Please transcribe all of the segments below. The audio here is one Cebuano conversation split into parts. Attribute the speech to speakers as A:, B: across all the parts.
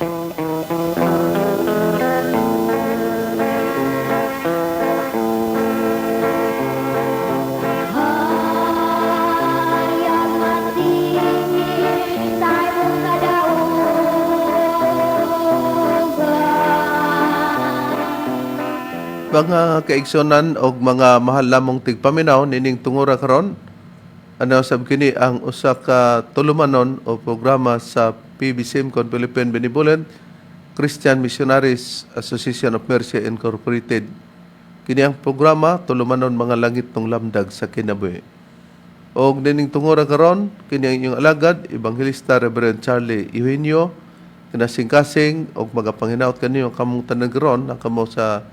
A: Mga kaigsunan og mga mahal lamong tigpaminaw nining tungura karon, ano sab kini ang usa ka tulumanon o programa sa PBCM kon Philippine Benevolent Christian Missionaries Association of Mercy Incorporated. Kini ang programa tulumanon mga langit ng lamdag sa kinabuhi. Og nining tungura karon, kini ang inyong alagad, Ebanghelista Reverend Charlie Eugenio, kinasingkasing og magapanghinaot kaninyo kamong tanan karon ang kamo sa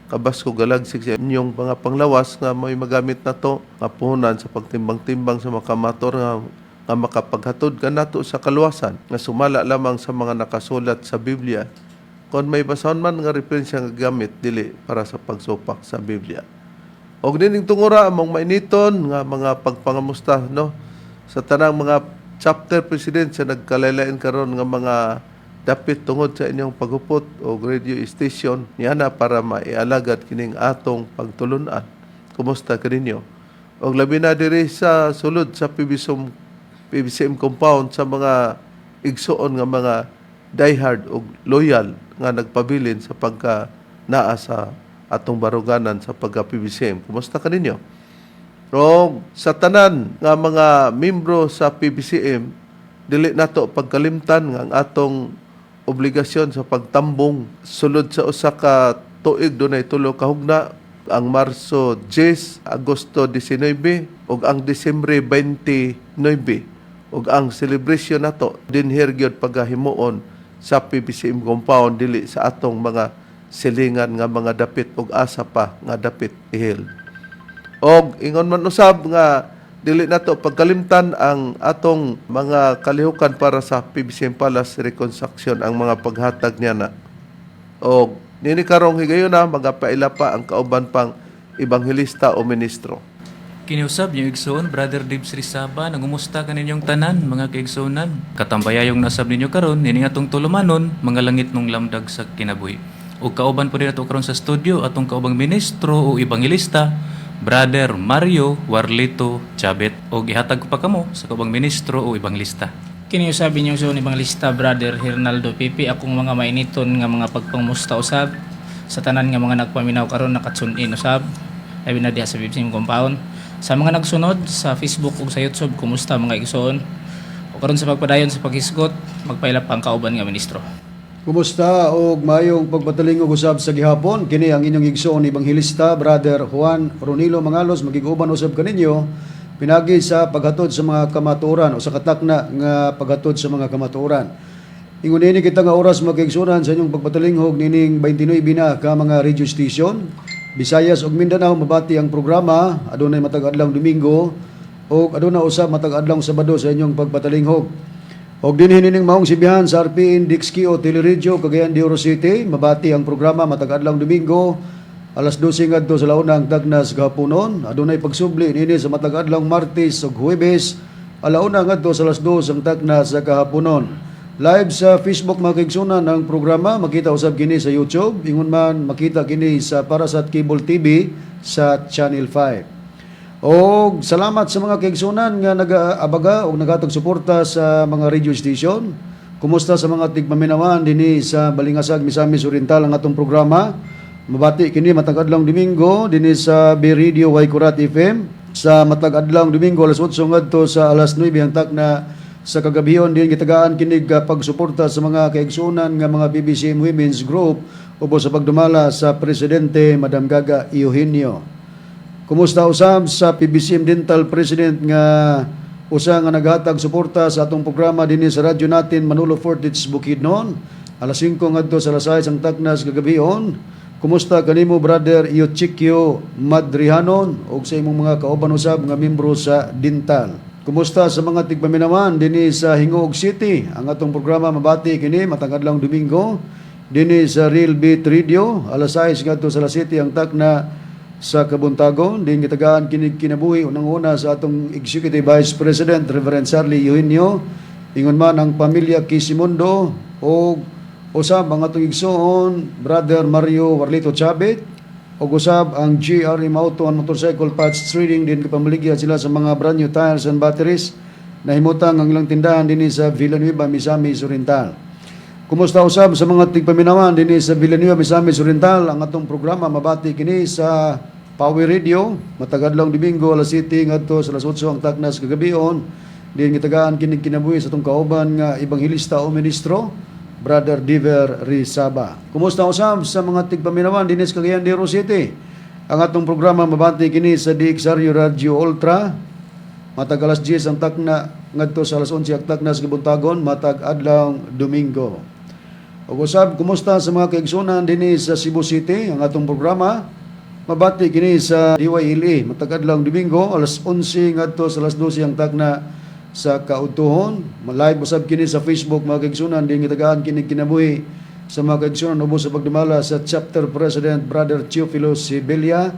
A: kabasko galagsig sa inyong mga panglawas nga may magamit nato nga puhunan sa pagtimbang-timbang sa makamator nga makapaghatod kanato sa kaluwasan nga sumala lamang sa mga nakasulat sa Biblia. Kon may basahon man nga referensya nga gamit, dili para sa pagsupak sa Biblia. Og nining tungura among mainiton nga mga pagpangamusta, no, sa tanang mga chapter president sa nagkalailain karon nga mga dapit tungod sa inyong paghupot og radio station niana para maialagad kining atong pagtulunan. Kumusta kaninyo? Og labi na diri sa sulod sa PBSM, PBCM compound sa mga igsuon nga mga diehard og loyal nga nagpabilin sa pagka naa sa atong baruganan sa pagka PBCM. Kumusta kaninyo? Og sa tanan nga mga membro sa PBCM, dili nato pagkalimtan nga ang atong obligasyon sa pagtambong sulod sa usa ka tuig dunay tulo ka hugna, ang Marso 10, Agosto 19 ug ang Disyembre 29, ug ang celebration nato dinhi gyud pagahimuon sa PBCM compound, dili sa atong mga silingan nga mga dapit ug asa pa nga dapit ihil. Og ingon man usab nga dili nato pagkalimtan ang atong mga kalihukan para sa PBCM Palace reconstruction, ang mga paghatag niya na. Og nini karong higayuna magapaila pa ang kauban pang ebanghelista o ministro.
B: Kiniusab niyo igsoon, Brother Dibs Rizaba, nangumusta kaninyong tanan, mga kaigsuonan. Katambayayong nasab ninyo karon nini atong tulumanon, mga langit nung lamdag sa kinabuhi. Ug kauban po din ato karon sa studio atong kaubang ministro o ebanghelista, Brother Mario Warlito Chabet. Og ihatag ko pa kamo sa kaubang ministro o ebanghelista.
C: Kini usab inyong igsoon Evangelista Brother Hernaldo Pipi, akong mga mainiton nga mga pagpangmusta usab sa tanan nga mga nagpaminaw karon, naka-tune in usab, labi na diha sa BBCM compound. Sa mga nagsunod sa Facebook ug sa YouTube, kumusta, mga igsoon? O karon, sa pagpadayon sa paghisgot, magpaila pa ang kauban nga ministro.
D: Kumusta og maayong pagpatalingog usab sa gihapon. Kini ang inyong igsoon Ebanghelista Brother Juan Ronilo Mangalos, magig-uban usab kaninyo pinagi sa paghatod sa mga kamatuoran o sa katakna nga paghatod sa mga kamatuoran. Ingon nini kita nga oras, magigsuonan, sa inyong pagpatalinghog nining 29 na ka mga radio station. Visayas ug Mindanao mabati ang programa adunay matag adlaw Domingo ug aduna usab matag adlaw Sabado sa inyong pagpatalinghog. Og dinhi nining maong sibihan sa RPN Dixkio Teleradyo, Cagayan de Oro City, mabati ang programa matag adlaw Domingo alas 12 ngadto sa launa ang tagnas gahaponon. Adunay pagsubli nini sa matag adlaw Martes ug Huwebes, alauna ngadto sa alas 2 ang tagnas sa kahaponon. Live sa Facebook, mga kaigsunan, ang programa, makita usab kini sa YouTube, ingon man makita kini sa Parasat Cable TV sa Channel 5. Og salamat sa mga kaigsunan nga nag-aabaga og naghatag suporta sa mga radio station. Kumusta sa mga tigpaminawan dinhi sa Balingasag, Misamis Oriental ang atong programa. Mabati kini matag adlaw Domingo dinhi sa B Radio Waikurat FM sa matag adlaw Domingo alas 8 ngadto sa alas 9 ang takna sa kagabhion, din gitagaan kinig pagsuporta sa mga kaigsunan nga mga PBCM Women's Group ubos sa pagdumala sa presidente Madam Gaga Eugenio. Kumusta usab sa PBCM Dental President nga usa nga naghatag suporta sa atong programa dinhi sa radyo natin Manolo Fortich Bukidnon alas 5 ngadto sa alas 6 ang tagnas kagabhion. Kumusta kanimo, Brother Euchiquio Madrihanon, ug sa imong mga kauban usab nga membro sa Dental. Kumusta sa mga tigpaminawan dinhi sa Gingoog City? Ang atong programa mabati kini matag adlaw Domingo dinhi sa Real Beat Radio alas 6 ngadto sa alas 7 ang takna sa kabuntagon, din gitagaan kini kinabuhi unang-una sa atong Executive Vice President Reverend Charlie Eugenio, ingon man ang pamilya Quisimundo ug Usab ang atong igsoon Brother Mario Warlito Chabit ug usab ang GRM Auto and Motorcycle Parts Trading din kapamaligya sila sa mga brand new tires and batteries. Nahimutang ang ilang tindahan dinhi sa Villanueva, Misamis Oriental. Kumusta usab sa mga tigpaminawan dinhi sa Villanueva, Misamis Oriental? Ang atong programa mabati kini sa Power Radio matag adlawng Domingo, alas 7 ngadto sa alas 8 ang taknas kagabion. Din gitagaan kini kinabuhi sa atong kauban nga ebanghelista o ministro, Brother Diver Rizaba. Kumusta usab sa mga tigpaminawan dinhi sa Cagayan de Oro City? Ang atong programa mabati kini sa DXRU Radio Ultra matag alas 10 ang takna ngadto sa alas 11 ang takna sa gibuntagon matag adlawng Domingo. Ug usab, kumusta sa mga kaigsunan dinhi sa Cebu City? Ang atong programa mabati kini sa DYLE matag adlawng Domingo, alas 11 ngadto sa alas 12 ang takna sa kaudtuhon. Live usab kini sa Facebook, mga kaigsunan, din gitagaan kini kinabuhi sa mga kaigsunan ubos sa pagdumala sa Chapter President Brother Teofilo Sibilla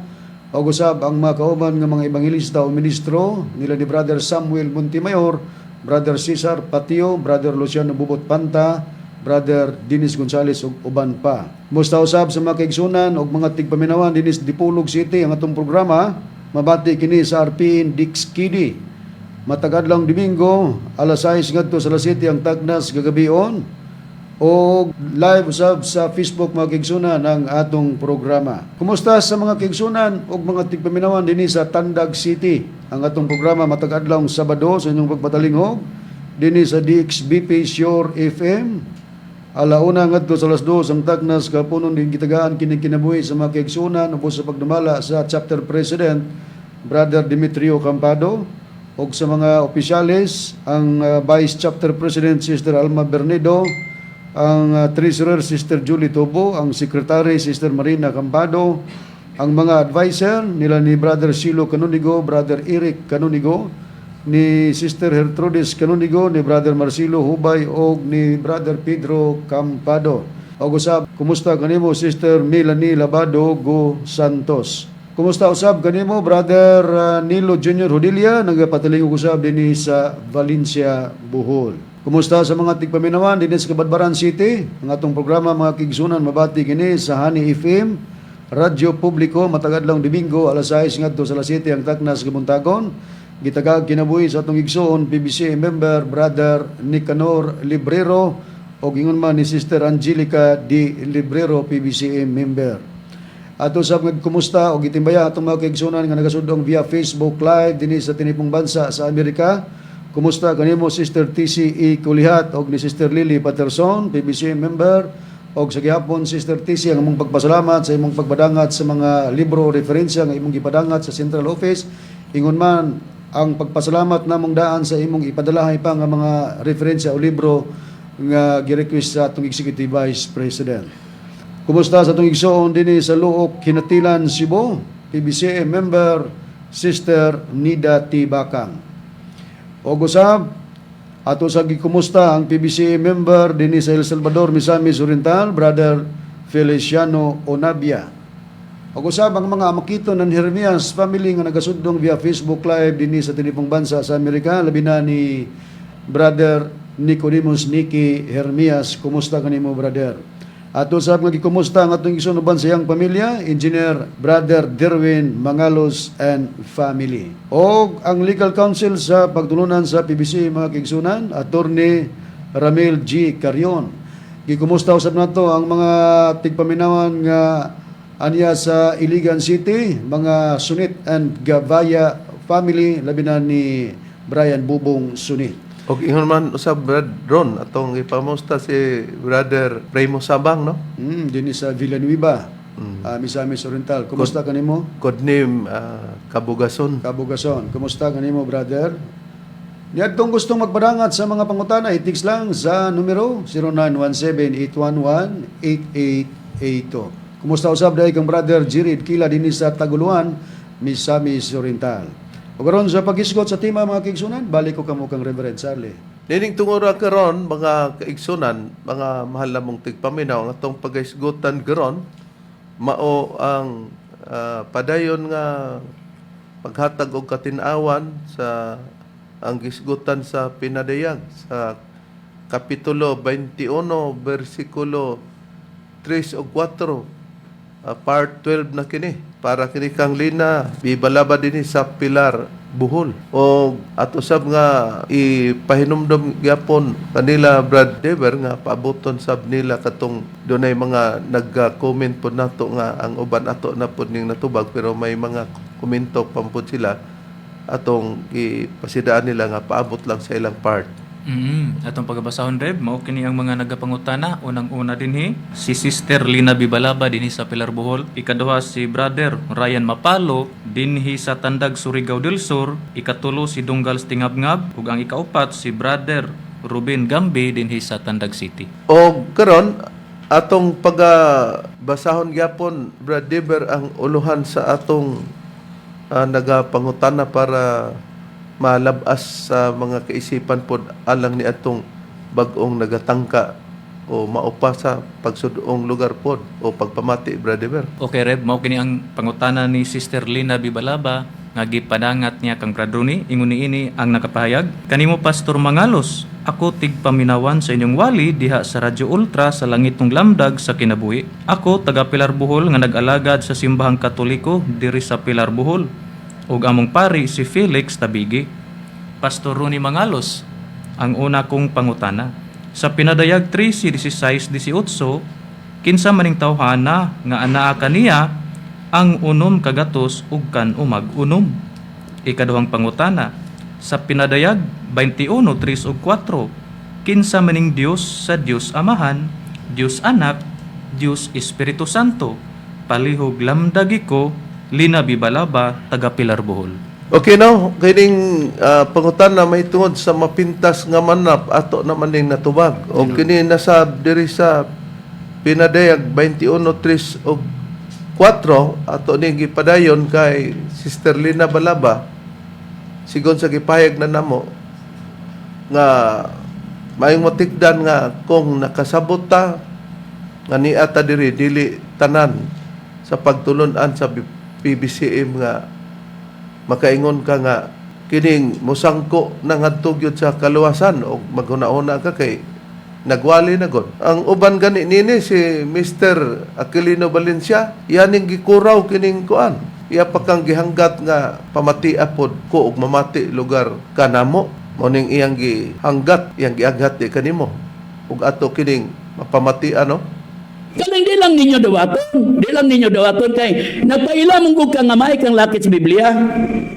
D: ug usab ang mga kauban nga mga ebanghelista o ministro nila ni Brother Samuel Montemayor, Brother Cesar Patio, Brother Luciano Bubot Panta, Brother Dennis Gonzales ug uban pa. Musta usab sa mga kaigsunan ug mga tigpaminawan dinhi sa Dipolog City? Ang atong programa mabati kini sa RPN Dix Kidi. Matag adlawng Domingo, alas 6 ngadto sa alas 7 ang tagnas gagabion o live usab sa Facebook, mga kaigsunan, ang atong programa. Kumusta sa mga kaigsunan ug mga tigpaminawan dinhi sa Tandag City? Ang atong programa matag adlawng Sabado sa inyong pagpatalingog dinhi sa DXBP Shore FM, alauna ngadto sa alas 2 ang tagnas kapunon, din gitagaan kini kinabuhi sa mga kaigsunan ubos sa pagdumala sa Chapter President Brother Demetrio Campado ug sa mga opisyales, ang Vice Chapter President Sister Alma Bernedo, ang Treasurer Sister Julie Tobo, ang Secretary Sister Marina Campado, ang mga advisor nila ni Brother Silo Canonigo, Brother Eric Canonigo, ni Sister Gertrudes Canonigo, ni Brother Marcelo Hubay og ni Brother Pedro Campado. Og usab, kumusta kanimo, Sister Melanie Labado Go Santos? Kumusta usab kanimo, Brother Nilo Junior Hudilia, nagapatalingog usab dinhi sa Valencia, Bohol? Kumusta sa mga tigpaminawan dinhi sa Cabadbaran City? Ang atong programa, mga kaigsunan, mabati kini sa Honey FM Radyo Publiko matag adlawng Domingo, alas 6 ngadto sa alas 7 ang taknas gabuntagon. Gitagag kinabuhi sa atong igsoon PBC member Brother Nicanor Librero o ingon man ni Sister Angelica D. Librero, PBCM member. Ato sa kumusta o gitimbaya atong mga kaigsunan nga nagasudong via Facebook Live dinhi sa tinipong bansa sa Amerika. Kumusta kanimo, Sister TCE Kulihat og ni Sister Lily Patterson, PBC member, og sa gihapon, Sister TC, ang among pagpasalamat sa imong pagpadangat sa mga libro referensya nga imong gipadangat sa Central Office. Ingon man ang pagpasalamat namong daan sa imong ipadalahay pa nga mga referensya o libro nga gi-request sa atong Executive Vice President. Kumusta sa atong igsoon dinhi sa Looc, Ginatilan, Cebu, PBCM member Sister Nida T. Bakang. Og usab, ato sa gikumusta ang PBCM member dinhi sa El Salvador, Misamis Oriental, Brother Feliciano Onabia. Og usab ang mga Amakito ng Jeremias family nga nagasudong via Facebook Live dinhi sa tinipong bansa sa Amerika, labi na ni Brother Nicodemus Nicky Hermias. Kumusta kanimo, brother? Ato sa nga gikumusta ang atong igsoon uban sa iyang pamilya, Engineer Brother Derwin Mangalos and family. Og ang legal counsel sa pagtulunan sa PBC, mga kaigsunan, Attorney Ramil G. Carion. Gikumusta usab nato ang mga tigpaminawan nga anya sa Iligan City, mga Sunit and Gavaya family, labi na ni Brian Bubong Sunit.
A: Og ingon man usab, Brad Ron, atong ipamusta si Brother Primo Sabang, no?
D: Dinhi sa Villanueva, Misamis Oriental. Kumusta kanimo?
A: Codename Kabugason.
D: Kabugason. Kumusta kanimo, brother? Niadtong gustong magpadangat sa mga pangutana, i-text lang sa numero 0917-811-8882. Kumusta usab dahil kang Brother Jirid Kila dinhi sa Taguluan, Misamis Oriental. Ug karon sa paghisgot sa tema, mga kaigsunan, balik ko kamo kang Reverend Charlie.
A: Nining tungura karon, mga kaigsunan, mga mahal namong tigpaminaw, ang atong paghisgutan karon mao ang padayon nga paghatag og katin-awan sa ang gisgutan sa pinadayag sa Kapitulo 21 bersikulo 3 o 4, part 12 na kini para kini kang Lina Bibalaba dinhi sa Pilar, Bohol. O ato sab nga ipahinumdom gyapon kanila, Brad Dever, nga paaboton sab nila katong dunay mga nag-comment pod nato nga ang uban ato na pod ning natubag, pero may mga komento pa pod sila, atong ipasidaan nila nga paabot lang sa ilang part.
B: Atong pagabasahon, Reb, mao kini ang mga nagapangutana. Unang-una dinhi si Sister Lina Bibalaba dinhi sa Pilar, Bohol. Ikaduha si Brother Ryan Mapalo dinhi sa Tandag, Surigao del Sur. Ikatulo si Dunggal Stingabngab ug ang ikaupat si Brother Ruben Gambi dinhi sa Tandag City.
A: O karon atong pagabasahon gyapon, Brad Dever, ang uluhan sa atong nagapangutana para malabas sa mga kaisipan pod alang ni atong bag-ong nagatangka o maupa sa pagsudong lugar pod o pagpamati, Brad Dever.
B: Okay, Reb, mao kini ang pangutana ni Sister Lina Bibalaba nga gipadangat niya kang Brad Rooney. Ingon niini ang nakapahayag. "Kanimo Pastor Mangalos, ako tigpaminawan sa inyong wali diha sa Radyo Ultra sa langitong lamdag sa kinabuhi. Ako taga Pilar, Bohol nga nag-alagad sa simbahang Katoliko diri sa Pilar, Bohol. Ug among pari si Felix Tabigi. Pastor Rooney Mangalos, ang una kong pangutana. Sa Pinadayag 13, 16, 18, kinsa maning tawhana nga anaa kaniya ang unom kagatos ug kan umag unom? Ikaduhang pangutana, sa Pinadayag 21, 3 ug 4, kinsa maning Dios sa Dios Amahan, Dios Anak, Dios Espiritu Santo? Palihog lamdagi ko, Lina Bibalaba, taga Pilar, Bohol."
A: Okay no, kining pangutana mahitungod sa mapintas nga manap ato naman ning natubag. O kini nasa diri sa Pinadayag 21:3 og 4, ato ning gipadayon kay Sister Lina Balaba sigon sa gipahayag na namo nga maayong matikdan nga kung nakasabot ta nga niata ta diri, dili tanan sa pagtulon-an sa PBCM nga makaingon ka nga kining musangko na ngadto gyud sa kaluwasan o maghuna-huna ka kay nagwali na god. Ang uban gani nini si Mr. Aquilino Valencia, yaning gikuraw kining kuan. Iya pa kang gihanggat nga pamatia pod ko og mamati lugar kanamo. Mao ning iyang gihanggat, iyang giaghat di kanimo. Ug ato kining mapamati ano?
E: Kanang di lang ninyo dawaton, di lang ninyo dawaton kay nagpaila mong gug ka nga may kang lakit sa Biblia.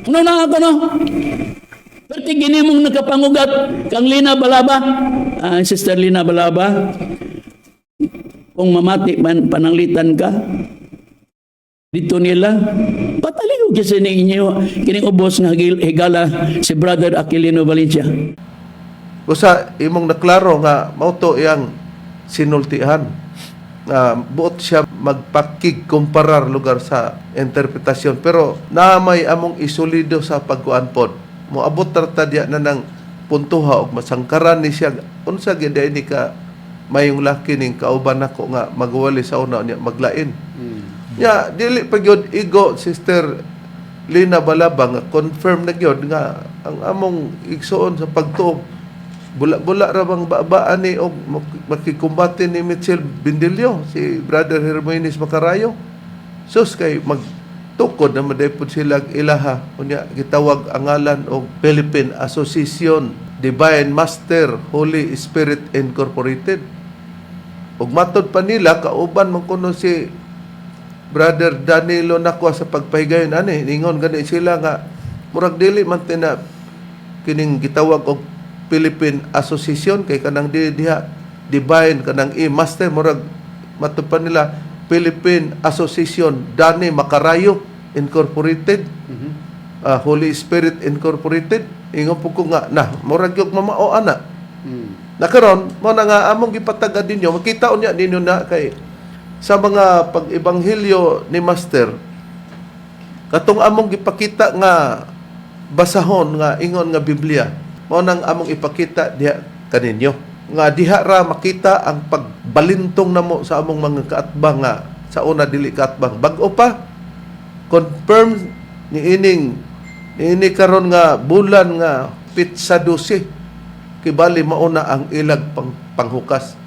E: Ano na ako no? Pero gini mong nakapangugat kang Lina Balaba, Sister Lina Balaba, kung mamati man pananglitan ka, dito nila, pataligog kasi ninyo, kining ubos nga higala si Brother Aquilino Valencia.
A: Usa imong naklaro nga mao to iyang sinultihan. Nga buot siya magpakigkumparar lugar sa interpretasyon, pero na may among isulido sa pagkuan pod. Moabot ra ta diya na ng puntuha og masangkaran ni siya unsa gyud ni ka mayong laki ning kauban nako nga magwali sa una niya maglain. Nya dili pa gyud igo, Sister Lina Balaba, nga confirm na gyud nga ang among igsuon sa pagtuo bula-bula ra bang babaan ni og makikumbate ni Mitchell Bindilio, si Brother Hermoines Macarayo. Sus, kay magtukod na madaypod sila og ilaha. Unya gitawag ang ngalan og Philippine Association Divine Master Holy Spirit Incorporated. Ug matod pa nila kauban man kuno si Brother Danilo Nakwa sa pagpahigayon ani. Ningon gani sila nga murag dili man tina kining gitawag og Philippine Association kay kanang di diha divine kanang i-master, murag matod pa nila Philippine Association Dani Macarayo Incorporated, Holy Spirit Incorporated. Ingon po ko nga na murag yung mamao ana. Na karon mo na nga among gipatagad ninyo, makita unya ninyo na kay sa mga pag-ebanghelyo ni Master katong among gipakita nga basahon nga ingon nga Biblia, mao nang among ipakita diha kaninyo nga diha ra makita ang pagbalintong namo sa among mga kaatbang nga sa una dili kaatbang. Bag-o pa confirm ni ining ni ini karon nga bulan nga pitsa 12. Kibali mauna ang ilag panghukas.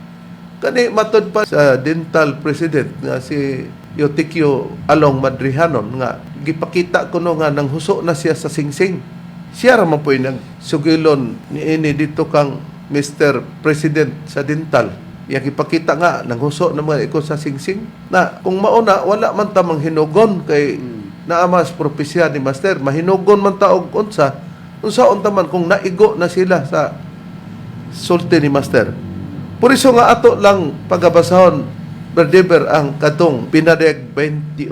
A: Kani matod pa sa dental president nga si Eutikio Along Madrihanon nga gipakita kuno nga nanghuso na siya sa singsing. Siya ra man po'y nagsugilon niini dito kang Mr. President sa dental. Iya gipakita nga nanghuso na mga iko sa singsing na kung mauna wala man ta manghinugon kay naamas propesya ni Master, mahinugon man ta og unsa unsaon ta man kung naigo na sila sa sulti ni Master. Por iso nga ato lang pagabasahon, Brother, ang katong Pinadeg 21,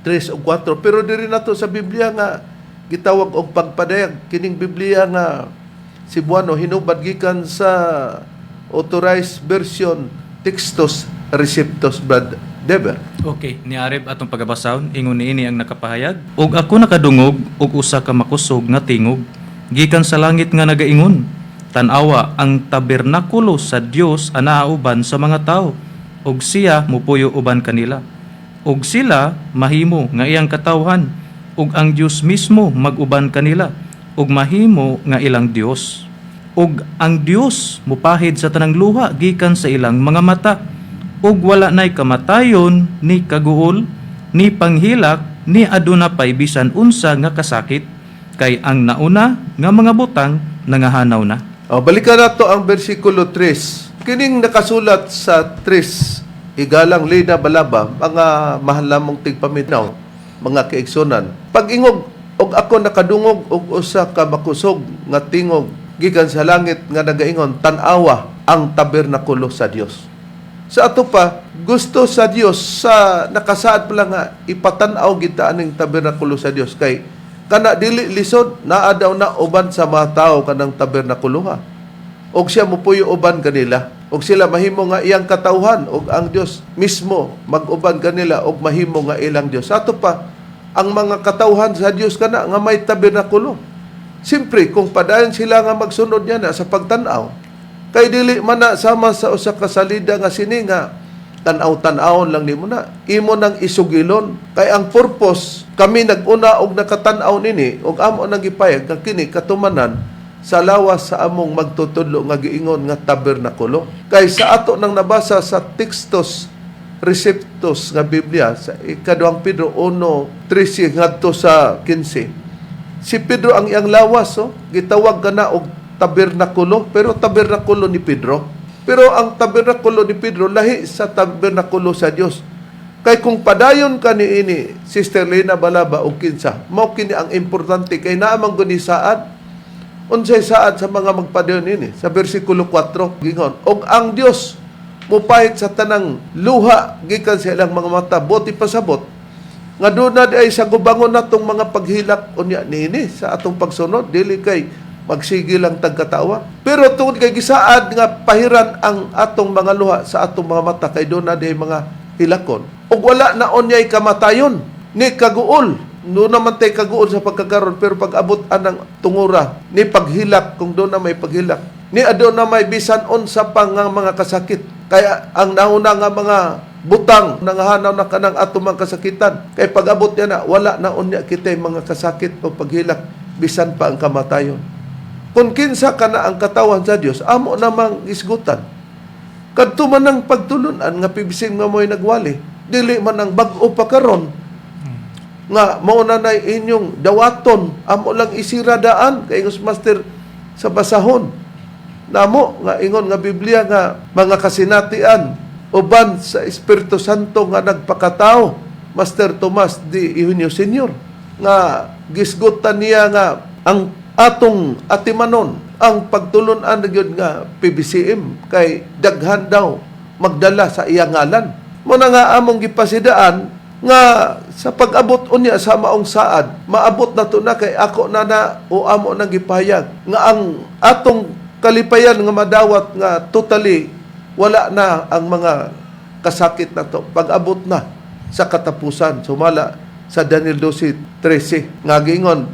A: 3 ug 4. Pero diri nato sa Biblia nga gitawag og pagpadayag, kining Biblia nga Cebuano hinubad gikan sa Authorized Version Textus Receptus, Brad Dever.
B: Okay, ni Areb atong pagabasahon, ingon niini ang nakapahayag. "Ug ako nakadungog og usa ka makusog nga tingog gikan sa langit nga nagaingon, 'Tan-awa, ang tabernakulo sa Dios anaa uban sa mga tawo ug siya mupuyo uban kanila. Ug sila mahimo nga iyang katawhan ug ang Dios mismo mag-uban kanila ug mahimo nga ilang Dios. Ug ang Dios mupahid sa tanang luha gikan sa ilang mga mata ug wala nay kamatayon, ni kaguol, ni panghilak, ni aduna pay bisan unsa nga kasakit, kay ang nauna nga mga butang nangahanaw na.'"
A: O, balikan nato ang versikulo 3. Kining nakasulat sa 3, igalang Lina Balaba, mga mahal namong tigpaminaw, mga kaigsunan. Pag-ingog, "Og ako nakadungog og usa ka makusog nga tingog gikan sa langit nga nagaingon, 'Tan-awa ang tabernakulo sa Dios.'" Sa ato pa, gusto sa Dios sa nakasaad pala nga ipatan-aw kita aning tabernakulo sa Dios kay kana dili lisod, naa daw na uban sa mga tao kanang tabernakuloha. Og siya mupuyo uban kanila. Og sila mahimo nga iyang katawhan og ang Dios mismo mag-uban kanila og mahimo nga ilang Dios. Sa ato pa, ang mga katawhan sa Dios kana nga may tabernakulo. Siyempre, kung padayon sila nga magsunod niya na sa pagtan-aw, kay dili man na sama sa usa ka salida nga sini nga tan-aw-tan-awon lang nimo na. Imo nang isugilon. Kay ang purpose, kami nag-una og nakatan-aw nini og amo nang gipayag nga kini katumanan sa lawas sa among magtutudlo nga giingon nga tabernakulo. Kay sa ato nang nabasa sa Textus Receptus nga Biblia sa Ikaduhang Pedro 1:13 ngadto sa 15. Si Pedro, ang iyang lawas, oh, gitawag ka na og tabernakulo, pero tabernakulo ni Pedro. Pero ang tabernakulo ni Pedro lahi sa tabernakulo sa Dios. Kay kung padayon ka niini, Sister Lena Balaba og kinsa, mao kini ang importante kay naa man guni saad. Unsay saad sa mga magpadayon ini? Sa versikulo 4, gingon, "Og ang Dios mupahid sa tanang luha gikan sa ilang mga mata," buot ipasabot nga doon na ay sa gubangon natong mga paghilak unya niini sa atong pagsunod, dili kay magsige lang tagkatawa. Pero tungod kay gisaad nga pahiran ang atong mga luha sa atong mga mata kay doon na di mga hilakon. Ug wala na unyay kamatayon ni kaguol. No naman tay kaguol sa pagkakaron, pero pag abot anang tungura ni paghilak, kung doon na may paghilak ni aduna na may bisan unsa pa nga mga kasakit, kaya ang nauna nga mga butang nangahanaw na kanang ato mga kasakitan, kay pag abot niya na wala na unya kitay mga kasakit o paghilak, bisan pa ang kamatayon. Kung kinsa kana ang katawan sa Dios, amo namang isgutan. Kadto man ang pagtulunan nga PBCM nga mo'y nagwali, dili man ang bag-o pa karon nga mao na nay inyong dawaton, amo lang isira daan kay ingos Master sa basahon namo nga ingon nga Biblia nga mga kasinatian uban sa Espiritu Santo nga nagpakatao, Master Tomas di Eugenio Senior, nga gisgutan niya nga ang atong atimanon ang pagtulunan na gyud nga PBCM kay daghan daw magdala sa iyang ngalan. Mo na nga among gipasidaan nga sa pag-abot unya sa maong saad, maabot na to na kay ako na na o amo nang gipahayag nga ang atong kalipayan nga madawat nga totally wala na ang mga kasakit na to pag-abot na sa katapusan, sumala sa Daniel 12:13 nga giingon,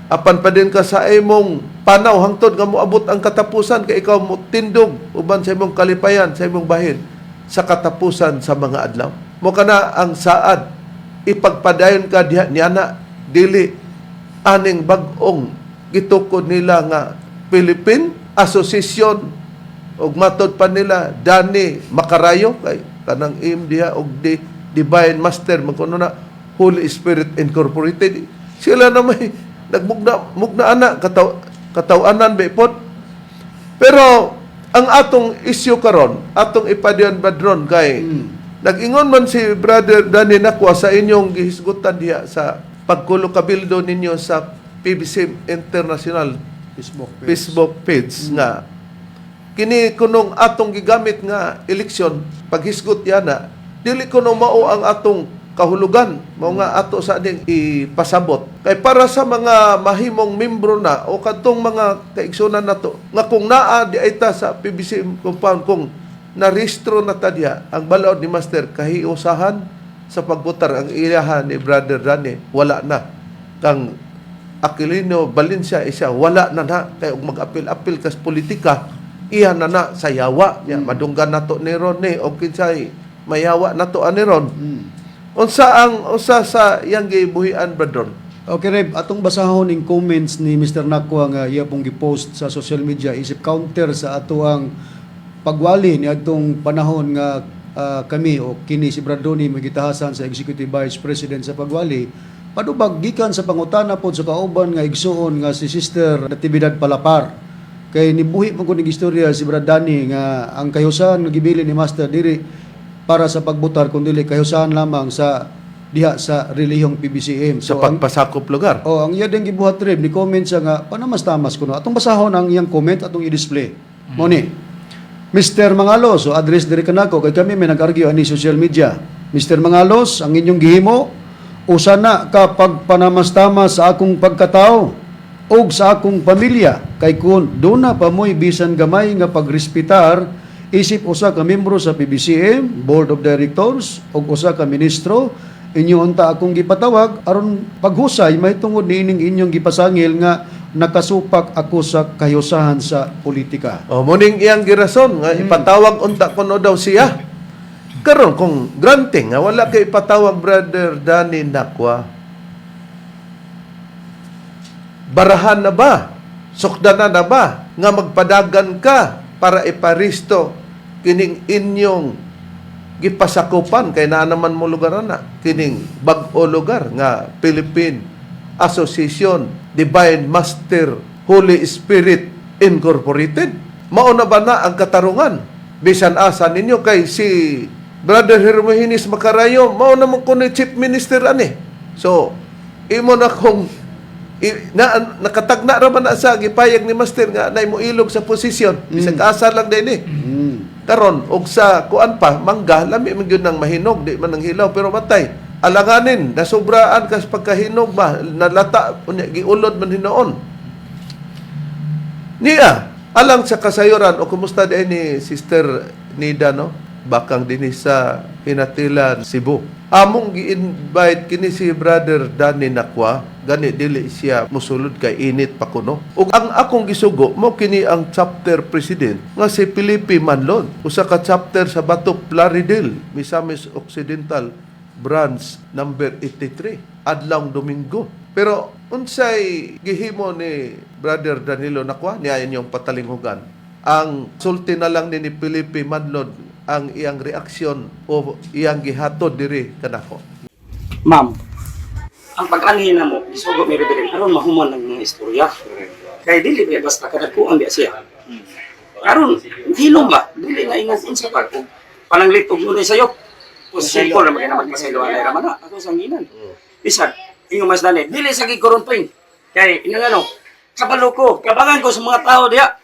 A: "Apan pa din ka sa imong panaw hangtod nga moabot ang katapusan, kay ikaw mo tindog uban sa imong kalipayan sa imong bahin sa katapusan sa mga adlaw." Mo kana ang saad, ipagpadayon ka diha niana, dili aning bag-ong gitukod nila nga Philippine. Association og matod pa nila Danny Makarayo kay kanang im diha og di Divine Master man kuno na Holy Spirit Incorporated. Sila na may nagmugna mugna ana kataw-anan ba pod. Pero ang atong isyu karon, atong ipadiyon badron kay nag-ingon man si Brother Danny Nakwa sa inyong gihisgutan diha sa pagkulo kabildo ninyo sa PBC International
D: Facebook page.
A: Facebook page nga kini kunong atong gigamit nga eleksyon paghisgot yana dili kuno mao ang atong kahulugan, mao nga ato sa ding ipasabot kay para sa mga mahimong membro na o kadtong mga kaigsunan nato nga kung naa di ay ta sa PBC compound, kung narehistro na ta diha, ang balaod ni Master kahiusahan sa pagbutar ang iyahan ni Brother Danny wala na, kang Aquilino Valencia isa wala na na kay og mag-apil-apil kas politika iya na na sa yawa niya. Madunggan nato ni Ron ni og kinsay mayawa nato ani ron. Unsa ang usa sa iyang gibuhian, Brother?
D: Okay, Reb, atong basahon ning comments ni Mr. Nakwa nga iya pong gipost sa social media isip counter sa ato ang pagwali ni adtong panahon nga kami o kini si Brad Donny magitahasan sa Executive Vice President sa pagwali. Padubag gikan sa pangutana pod sa kauban nga igsuon nga si Sister Natividad Palapar. Kay nibuhi man ko ning istorya si Brad Danny nga ang kahiusahan nga gibili ni Master diri para sa pagbutar kun dili kahiusahan lamang sa diha sa relihiyong PBCM.
A: Sa
D: So, ang
A: pagpasakop lugar.
D: Oh, ang iya din gibuhat, Reb, ni comment siya nga panamas-tamas kuno. Atong basahon ang iyang comment, atong i-display. Mo ni. Mr. Mangalos, so address diri kanako kay kami may nag-argue ani social media. Mr. Mangalos, ang inyong gihimo usa na ka pagpanamastamas sa akong pagkatao ug sa akong pamilya kay kun duna pa mo'y bisan gamay nga pagrespetar isip usa ka membro sa PBCM Board of Directors ug usa ka ministro, inyo unta akong gipatawag aron paghusay mahitungod niining inyong gipasangil nga nakasupak ako sa kahiusahan sa politika.
A: Oh, muning iyang girason nga ipatawag unta kuno daw siya. Karon kung granting nga wala kay ipatawag, Brother Danny Nakwa, barahan na ba? Sukdanan na ba nga magpadagan ka para iparisto kining inyong gipasakupan kay naa naman mo lugar na kining bag-o lugar nga Philippine Association Divine Master Holy Spirit Incorporated? Mao na ba na ang katarungan bisan asa ninyo kay si Brother Hermogenes Macarayo mao na mo kuno chief minister ani? So imo na kung na nakatagna ra man na sa gipayag ni Master nga nay mo ilog sa posisyon bisag asa lang din eh. Karon og sa kuan pa mangga lami man gyud nang mahinog, di man nang hilaw, pero matay alanganin nasubraan kas pagkahinog ba, nalata unya giulod man hinuon niya. Alang sa kasayuran o kumusta din ni Sister Nida, no, bakang dinhi sa Hinatilan, Cebu. Among gi-invite kini si Brother Danny Nakwa, gani dili siya musulod kay init pa kuno. Ug ang akong gisugo mo kini ang chapter president nga si Felipe Manlon, usa ka chapter sa Bato Plaridel, Misamis Occidental, branch number 83, adlawng Domingo. Pero unsay gihimo ni Brother Danilo Nakwa niya inyong patalinghugan? Ang sulti na lang ni Felipe Manlon ang iyang reaksyon o iyang gihatod diri kanako.
F: Ma'am, ang pag-anhi na mo, gisugo mi Reverend, aron mahuman ang mga istorya. Kay dili ba basta kadagkuan biya siya. Aron hilom ba, dili na ingon unsa pa kung pananglit og nunay sayo. Simple ra magina magpasaylo anay ra man na, ako sa nginan. Bisag ingon mas dali, dili sa gikorumping. Kay inang ano, kabalo ko, kabangan ko sa mga tao diya.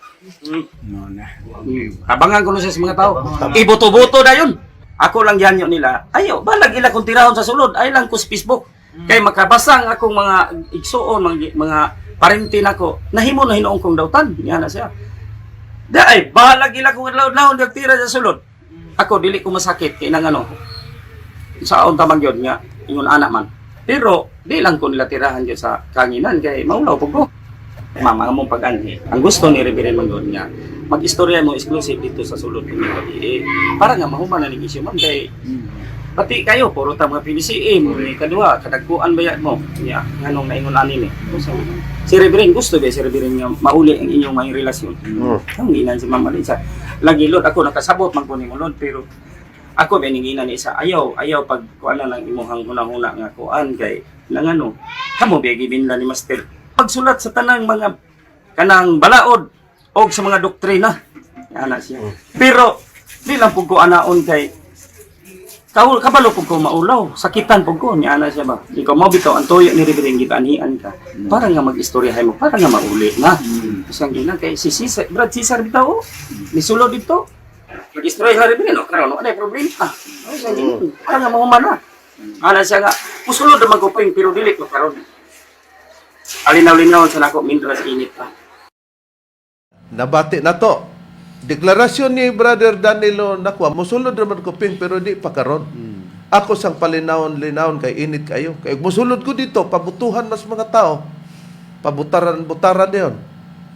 F: Kabangan ko na siya sa mga tao. Iboto-boto na yun. Ako lang yan yun nila. Ayo, balag ila kung tirahon sa sulod. Ay lang ko sa Facebook. Kay makabasang akong mga igsuon, mga parente nako. Nahimo na hinuong kong dautan. Yan na siya. Da ay, balag ila kung adlaw-adlaw nagtira sa sulod. Ako dili ko masakit kay nang ano. Saon tamang yun nga ingon anak man. Pero di lang ko nila tirahan yun sa kanginan kay maulaw pug ko. Mama mong pag-anhi. Ang gusto ni Reverend Manggod nga mag-istorya mo exclusive dito sa sulod ng gabi. Eh, para nga mahuman na ning issue, ma'am, kay Pati kayo, puro ta mga PBCM, ni kadua, kadagkuan ba mo? Nya, nganong naingon ani ni? Si Reverend gusto ba si Reverend nga mauli ang inyong may relasyon? Ang ginan si Mama Lisa. Lagi Lord, ako nakasabot man ko nimo Lord, pero ako ba ning ni isa ayaw ayaw pag kuan na lang imuhang hunahuna nga kuan kay nangano kamo ba gibinla ni Master pagsulat sa tanang mga kanang balaod og sa mga doktrina, ana siya. Pero di lang pug ko anaon kay kaul kabalo pug ko maulaw, sakitan pug ko niya, ana siya ba. Ikaw mo bitaw ang tuyo ni Reverend, gitanhian ka para nga mag-istoryahay mo para nga mauli na. Isang ina kay si Cesar, Brad Cesar bitaw oh. Nisulod dito. Mag-istorya sa Reverend, oh, karon wala problema. Oh, sa ina, para nga mahuman na. Ana siya nga musulod naman ko pa pero dili ko karon. Alinaw-linaw sa nako mindras init pa.
A: Nabati na to. Deklarasyon ni Brother Danilo Nakwa, musulod naman ko ping pero di pa karon. Ako sang palinawon-linawon kay init kayo. Kay musulod ko dito, pabutuhan mas mga tao. Pabutaran-butaran yon.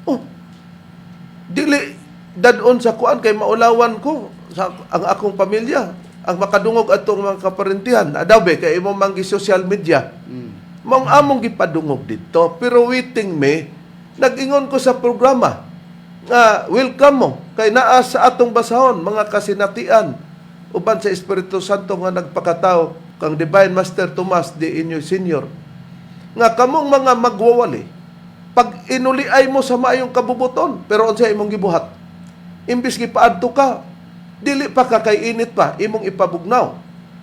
A: Oh. Dili dadon sa kuan kay maulawan ko sa ang akong pamilya, ang makadungog atong mga kaparentihan. Adaw be kay imo man gi social media. Maong among gipadungog dito, pero waiting me, nag-ingon ko sa programa nga welcome mo kay naa sa atong basahon mga kasinatian uban sa Espiritu Santo nga nagpakatao kang Divine Master Tomas de Inyo Senior nga kamong mga magwawali pag inuliay mo sa maayong kabubuton, pero unsa imong gibuhat, imbis gipaadto ka, dili pa ka kay init pa imong ipabugnaw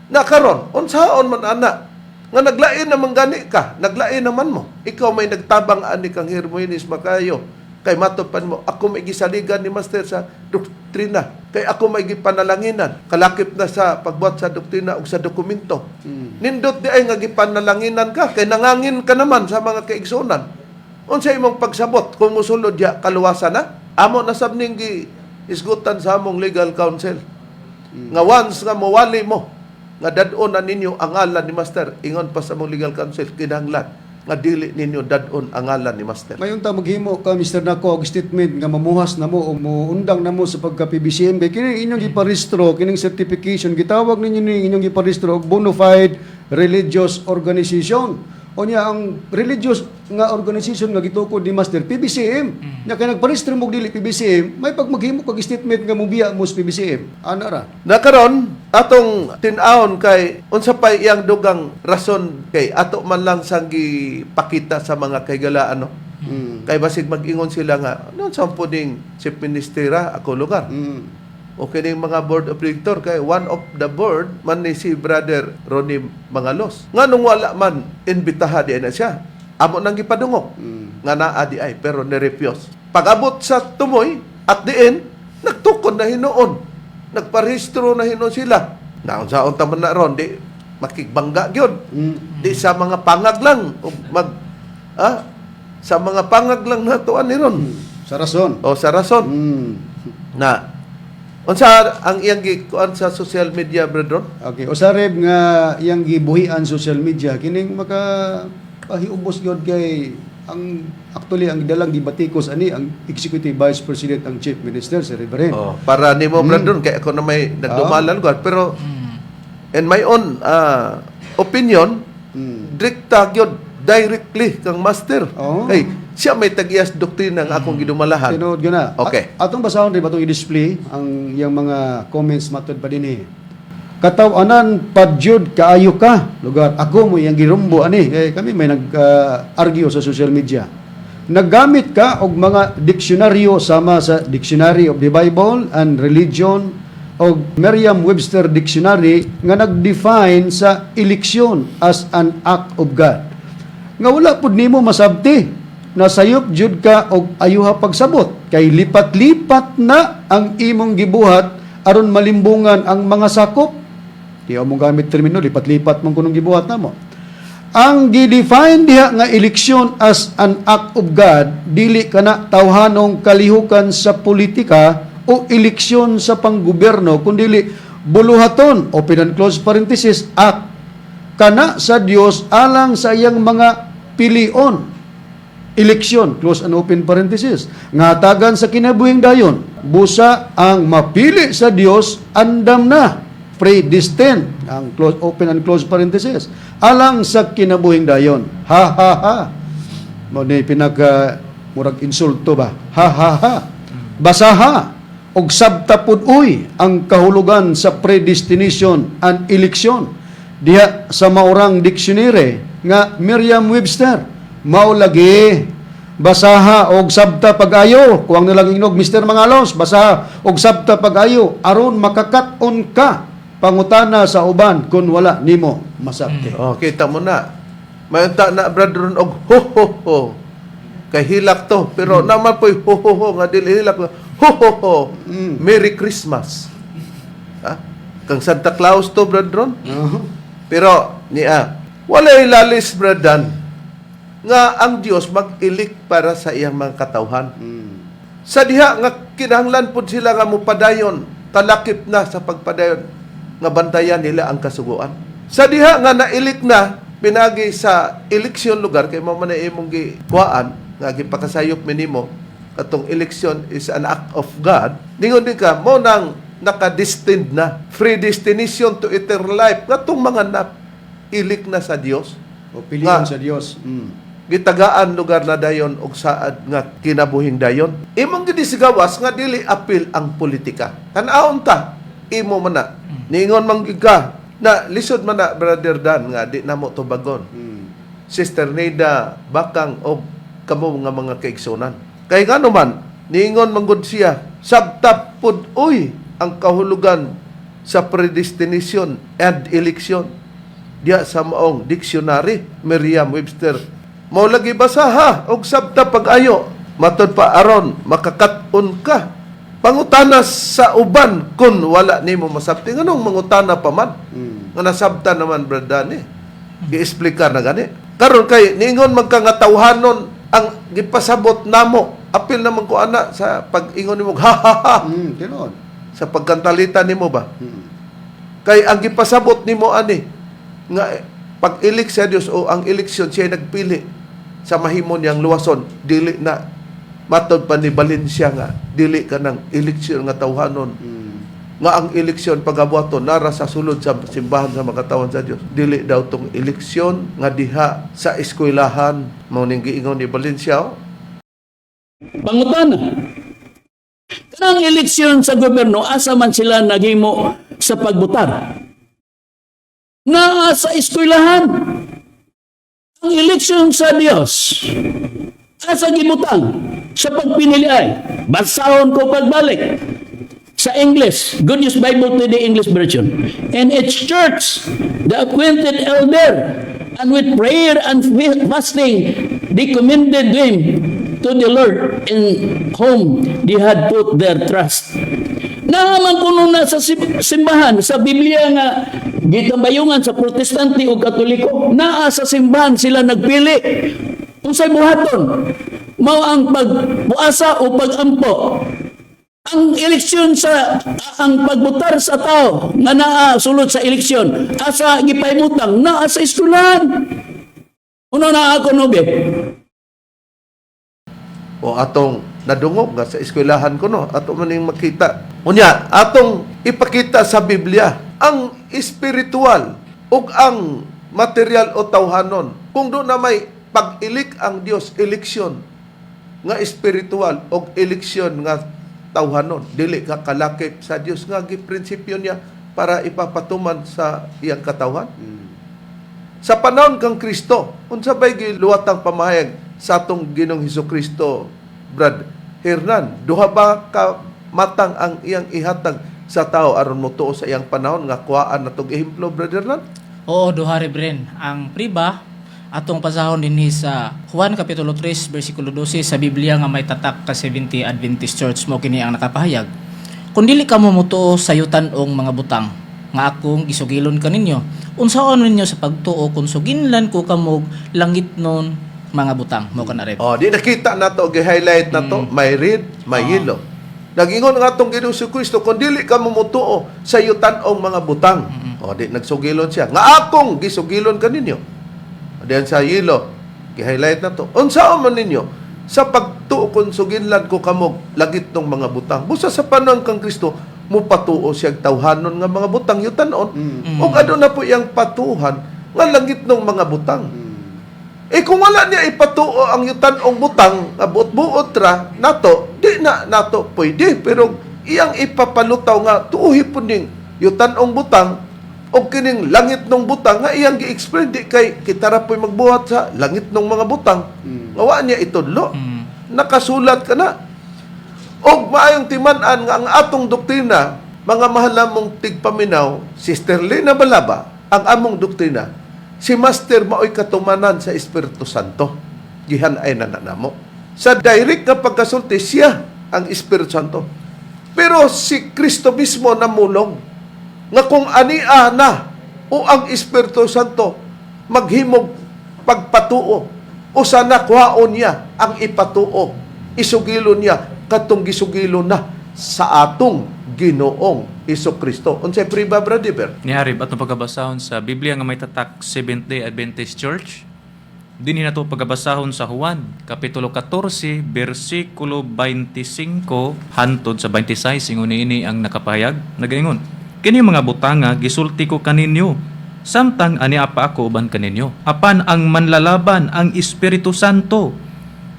A: na karon. Unsaon man ana nga naglain naman gani ka, naglain naman mo, ikaw may nagtabang ani kang Hermoines Makayo kay matupan mo ako may gisaligan ni Master sa doktrina kay ako may gipanalanginan kalakip na sa pagbuhat sa doktrina ug sa dokumento. Nindot di ay nga gipanalanginan ka kay nangangin ka naman sa mga kaigsunan. Unsa imong pagsabot kung musulod ya kaluwasan na? Amo na sab ning gi isgutan sa among legal counsel nga once nga mowali mo nga dad-on na ninyo ang ngalan ni Master, ingon pa sa among legal counsel, kinahanglan nga dili ninyo dad-on ang ngalan ni Master.
D: Mayon ta maghimo ka, Mr. Nako, og statement nga mamuhas na mo o muundang na mo sa pagka PBCM kay kini inyong giparehistro, kining certification gitawag ninyo ni inyong giparehistro og bona fide religious organization. Unya ang religious nga organization nga gitukod ni Master, PBCM. Nya kay nagparehistro mo og dili PBCM, may pag maghimo kag statement nga mubiya mo sa PBCM. Ana ra.
A: Na karon atong tin-awon kay unsa pay iyang dugang rason kay ato man lang sang gipakita sa mga kahigalaan, no? Kay basig mag-ingon sila nga ano sa puning chief minister ako lugar. Okay ning mga board of director kay one of the board man ni si Brother Ronnie Mangalos. Nganong wala man imbitaha di na siya? Amo nang gipadungog nga naa di ay pero ni-refuse. Pag-abot sa tumoy at the end nagtukod na hinuon. Nagparehistro na hinuon sila. Naunsaon ta man na ron di makigbangga gyud. Di sa mga pangag lang o mag sa mga pangag lang natuan ni ron.
D: Sa rason.
A: O sa rason na unsa ang iyang gikuan sa social media, brethren?
D: Okay, usareb nga iyang gibuhian social media kining maka pahiubos gyud kay ang actually ang dalang gibatikos ani ang Executive Vice President, ang Chief Minister, si Reverend.
A: Oh, para nimo, brethren, kay ako na may nagdumalan ko pero in my own opinion, direkta gyud directly kang Master. Kay siya may tag-iyas doktrina nga akong gidumalahan.
D: Tinuod gyud na.
A: Okay.
D: Atong basahon rin atong i-display ang iyang mga comments matud pa dinhi. Katawanan padyod kaayo ka lugar ako mo iyang girumbo ani eh, kami may nag-argue sa social media. Naggamit ka og mga diksyonaryo sama sa Dictionary of the Bible and Religion og Merriam-Webster Dictionary nga nag-define sa eleksyon as an act of God nga wala pud nimo masabti. Nasayop jud ka og ayuha pagsabot kay lipat-lipat na ang imong gibuhat aron malimbungan ang mga sakop. Di mo gamit termino lipat-lipat man kunong gibuhat namo. Ang gi-define diha nga eleksyon as an act of God, dili kana tawhanong kalihukan sa politika o eleksyon sa panggobyerno, kundili buluhaton, open and close parenthesis, act kana sa Dios alang sa iyang mga pilion, eleksyon, close and open parenthesis, nga tagan sa kinabuhing dayon. Busa ang mapili sa Dios andam na. Predestined, ang close, open and close parenthesis, alang sa kinabuhing dayon. Ha ha ha. Mao ni pinaka murag insulto ba? Ha ha ha. Basaha og sabta pud uy ang kahulugan sa predestination and election diha sa maurang dictionary nga Merriam-Webster. Mao lagi, basaha og sabta pag-ayo. Kuwang nilang ingnog, Mr. Mangalos, basaha og sabta pag-ayo aron makakat-on ka pangutana sa uban kung wala nimo masabti.
A: Oh, kita mo na. Mayunta na, brother, og ho ho ho. Kay hilak to, pero naman po'y ho ho ho nga dili hilak. Ho ho ho. Merry Christmas. Ha? Kang Santa Claus to, brother. Pero niya, walay lalis, brother, nga ang Dios mag-elect para sa iyang mga katawhan. Sa diha nga kinahanglan pud sila nga mopadayon, talakip na sa pagpadayon nga bantayan nila ang kasuguan. Sa diha nga na-elect na pinagi sa eleksyon lugar kay mao man na imong gikuhaan nga gipakasayop minimo katong election is an act of God. Ningon din ka mo nang nakadestined na, predestination to eternal life ngatong mga na elect na sa Dios.
D: O pilion
A: Nga.
D: sa Dios.
A: Gitagaan lugar na dayon og saad nga kinabuhing dayon. Imong gidisigawas nga dili apil ang politika. Tan-awon ta, imo man na. Niingon man gyud ka na lisod man na, Brother Dan, nga di namo tubagon. Sister Neda Bakang og kamo nga mga kaigsunan. Kay ngano man niingon man gud siya, sabta pud uy ang kahulugan sa predestination and election diya sa maong dictionary Merriam-Webster. Mao lagi, basaha og sabta pag-ayo matod pa aron makakat-on ka pangutana sa uban kung wala nimo masabti. Nganong mangutana pa man nga nasabta naman, Brad Danny? Giexplikar na gani karon kay niingon man ka nga tawhanon ang gipasabot namo. Apil naman ko ana sa pag-ingon nimo ha ha ha.
D: Tinuod.
A: Sa pagkantalita nimo ba? Kay ang gipasabot nimo ani nga pag-elect sa Dios o ang eleksyon, siya nagpili sa mahimo niyang luwason, dili na matod pa ni Valencia nga dili ka ng eleksyon nga tawhanon, nga ang eleksyon pagabuhaton nara sa sulod sa simbahan sa makatawan sa Dios, dili daw tong eleksyon nga diha sa eskwelahan. Mao ning giingon ni Valencia, oh.
E: Pangutana. Kanang eleksyon sa gobyerno, asa man sila naghimo sa pagbutar? Naa sa eskwelahan. Ang eleksyon sa Dios, asa gibutang sa pagpinili ay? Basahon ko pagbalik sa English, Good News Bible to the English version. "In its church, the appointed elder, and with prayer and fasting, they commended them to the Lord in whom they had put their trust." Naaman kuno na sa simbahan, sa Biblia nga gitambayungan sa Protestante o Katoliko, naa sa simbahan sila nagpili. Unsay buhaton? Mao ang pagpuasa o pagampo. Ang eleksyon sa ang pagbutar sa tao nga naa sulod sa eleksyon, asa gipahimutang? Naa sa eskwelahan. Uno na ako nobe.
A: O atong nadungog nga sa eskwelahan kuno, ato man ning makita. Unya atong ipakita sa Biblia ang espiritual ug ang material o tawhanon. Kung do na may pag-elect ang Dios, eleksyon nga espiritual og eleksyon nga tawhanon, dili ka kalakip sa Dios nga giprinsipyo niya para ipapatuman sa iyang katawhan. Sa panahon kang Kristo, unsa bay giluwatang pamahayag sa atong Ginoong Hesus Kristo, Brad Hernan? Duha ba ka matang ang iyang ihatag sa tao aron motuo sa iyang panahon nga kuhaan natong ehemplo, Brad Hernan?
C: Oo, duha, Reverend. Ang priba, atong pasahon dinhi sa Juan Kapitulo 3 versikulo 12 sa Biblia nga may tatak ka 70 Adventist Church, mo kini ang nakapahayag. "Kung dili kamo motuo sa yutan-ong mga butang nga akong gisugilon kaninyo, unsaon ninyo sa pagtuo kung suginlan ko kamog langitnon mga butang?" Mo kana, Rev.
A: Oh, di nakita na to, gi-highlight na to, may red, may yellow. Nag-ingon nga atong Ginoong Kristo, kung dili ka motuo sa yutan-ong mga butang. Oh, di nagsugilon siya. Nga akong gisugilon kaninyo. Diyan sa yellow, gi-highlight na to. Unsaon man ninyo sa pagtuo kung suginlan ko kamog langit ng mga butang? Busa sa panahon kang Kristo, Mupatuo siyang tawhanon nga mga butang yutanon. Ug aduna po iyang patuhan nga langit ng mga butang. Eh kung wala niya ipatuo ang yutanong butang, nga buot-buot ra nato, di na nato pwede. Pero iyang ipapalutaw nga tuuhi po ning yutanong butang o kining langit ng butang nga iyang gi-explain, di kay kita ra po'y magbuhat sa langit ng mga butang. Nga wa niya itudlo. Nakasulat ka na. Og maayong timan-an nga ang atong doktrina, mga mahal namong tigpaminaw, Sister Lina Balaba, ang among doktrina, si Master maoy katumanan sa Espiritu Santo. Gihan ay nananamo. Sa direct nga pagkasulti, siya ang Espiritu Santo. Pero si Kristo mismo namulong nga kung ania na o ang Espiritu Santo maghimog pagpatuo o sana kuhaon niya ang ipatuo, isugilo niya katong gisugilo na sa atong Ginoong Hesus Kristo. Unsay priba, Brother Ber?
B: Niharib atong pagkabasahon sa Biblia nga may tatak Seventh Day Adventist Church. Dinhi nato pagkabasahon sa Juan kapitulo 14 bersikulo 25 hantod sa 26. Ingon niini ang nakapahayag, nagaingon: "Kini mga butanga gisulti ko kaninyo samtang ani pa ako uban kaninyo. Apan ang manlalaban, ang Espiritu Santo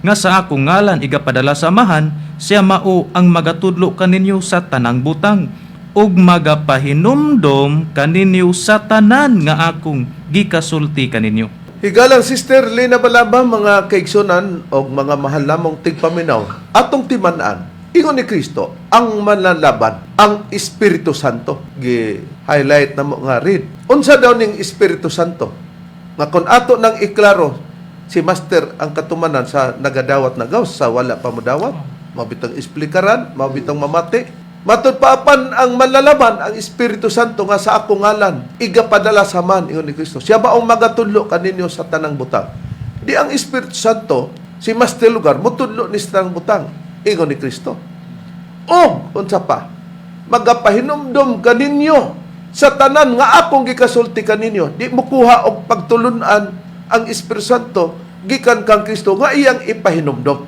B: nga sa akong ngalan igapadala sa Amahan, siya mao ang magatudlo kaninyo sa tanang butang ug magapahinumdom kaninyo sa tanan nga akong gikasulti kaninyo."
A: Higalang Sister Lina Balaba, mga kaigsunan og mga mahal lamong tigpaminaw, atong timan-an, ingon ni Kristo, ang manlalaban, ang Espiritu Santo. Gi-highlight na mo nga read. Unsa daw ning Espiritu Santo? Nga kung ato nang iklaro, si Master ang katumanan sa nagadawat na gawas sa wala pa modawat, mabitang esplikaran, mabitang mamati. Matud pa apan ang manlalaban, ang Espiritu Santo nga sa ako ngalan igapadala sa man, ingon ni Kristo. Siya ba ang magatudlo kaninyo sa tanang butang? Di ang Espiritu Santo, si Master Lugar, mutudlo ni sa tanang butang, ingon ni Kristo. O unsa pa? Magapahinumdom kaninyo sa tanan nga akong gikasulti kaninyo. Di mo kuha og pagtulunan ang Espiritu Santo gikan kang Kristo nga iyang ipahinumdom.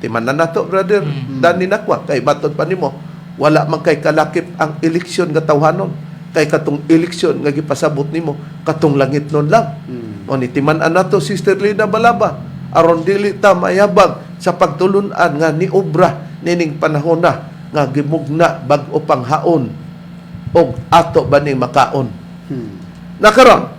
A: Timan na nato, brother. Dani nakwa kay baton pa nimo wala man kay kalakip ang eleksyon nga tawhanon, kay katong eleksyon nga gipasabot nimo katong langit nun lang. O ni timan-an nato, Sister Lina Balaba, aron dili ta mayabag sa pagtulunan nga niobra nining panahon na nga gimugna bag-o pang haon og ato ba ning makaon. Nakaron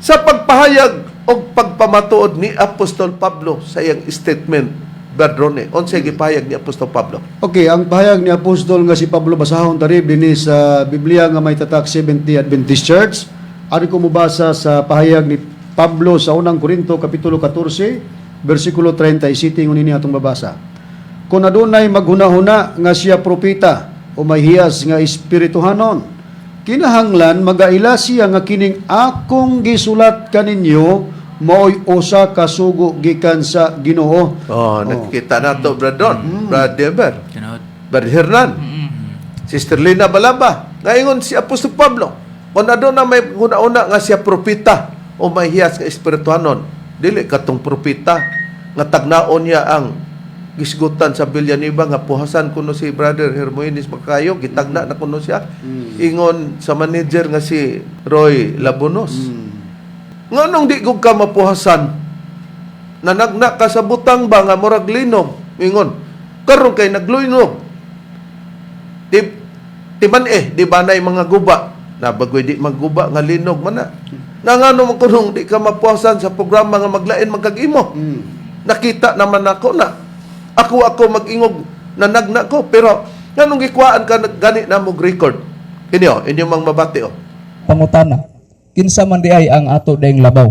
A: sa pagpahayag og pagpamatuod ni Apostol Pablo sa iyang statement, Badrone, unsay gipahayag ni Apostol Pablo?
D: Okay, ang pahayag ni Apostol nga si Pablo, basahon tari dinhi sa Biblia nga may tatak Seventh-day Adventist Church. Ari ko mobasa sa pahayag ni Pablo sa unang Korinto kapitulo 14 bersikulo 37, ingon ini atong babasa. "Kung adunay maghunahuna nga siya propeta o may hiyas nga espirituhanon, kinahanglan magaila siya nga kining akong gisulat kaninyo maoy usa ka sugo gikan sa Ginoo."
A: Oh, nakikita nato, Brad Don, Brad Deber,
B: Tinod.
A: Brad Hernan, Sister Lina Balaba. Ngayon si Apostol Pablo, kung aduna may huna-una nga siya propeta o may hiyas nga espirituhanon, dili katong propeta nga tagnaon niya ang gisgutan sa Villanueva nga puhasan kuno si Brother Hermoines Makayo, gitagna na kuno siya. Ingon sa manager nga si Roy Labonos. Nganong di gud ka mapuhasan? Nanagna ka sa butang ba nga murag linog? Ingon, karon kay nagluinog. Di, timan eh, di ba na'y mga guba? Nabagoy di magguba nga linog man na. Nangano man kunong di ka mapuhasan sa programa nga maglain magkag-imo? Nakita naman ako na. Ako mag-ingog nanagna ko, pero nganong gikuhaan ka gani na mo record? Kini oh, inyo mang mabati oh.
G: Pangutana, kinsa man di ay ang ato dayng labaw?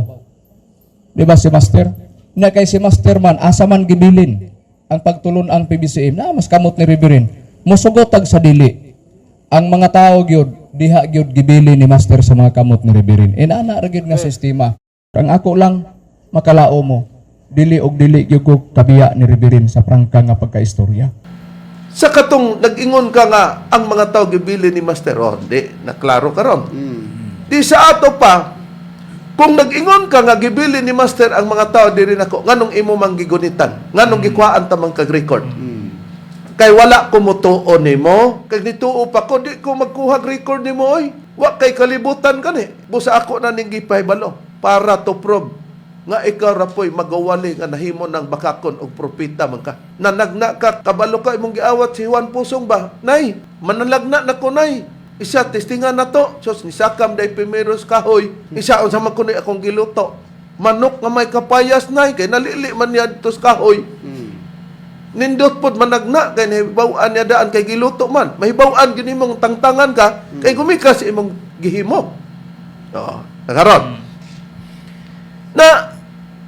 G: Di ba si Master? Na kay si Master man, asa man gibilin ang pagtulon ang PBCM na mas kamot ni Reverend. Musugot tag sa dili. Ang mga tao gyud diha gyud gibili ni Master sa mga kamot ni Reverend. Inana ra gyud nga sistema. Ang ako lang makalao mo, dili og dili gyud ko kabiya ni Reverend sa prangka nga pagkaistorya.
A: Sa katong nag-ingon ka nga ang mga tao gibili ni Master, oh, di, naklaro karon. Di sa ato pa, kung nag-ingon ka nga gibili ni Master ang mga tao diri nako, nganong imo mang gigunitan? Nganong gikuhaan ta man kag record? Kay wala ko motuo nimo, kay nituo pa ko, di ko magkuha record nimo oy. Wa kay kalibutan kani. Busa ako na ning gipahibalo para to prove nga ikaw ra po'y magawali nga nahimo ng bakakon og propeta man ka. Nanagna ka, kabalo ka imong giawat si Juan Pusong ba? Nay, manalagna na ko, nay. Isa testingan na to. Sos nisakam day primeros kahoy. Isa unsa man kuno akong giluto. Manok nga may kapayas, nay, kay nalili man niya dito sa kahoy. Nindot pod managna kay nahibaw-an niya daan kay giluto man. Mahibaw-an gyud imong tangtangan ka kay gumikas imong gihimo. Oo, nakaron. Na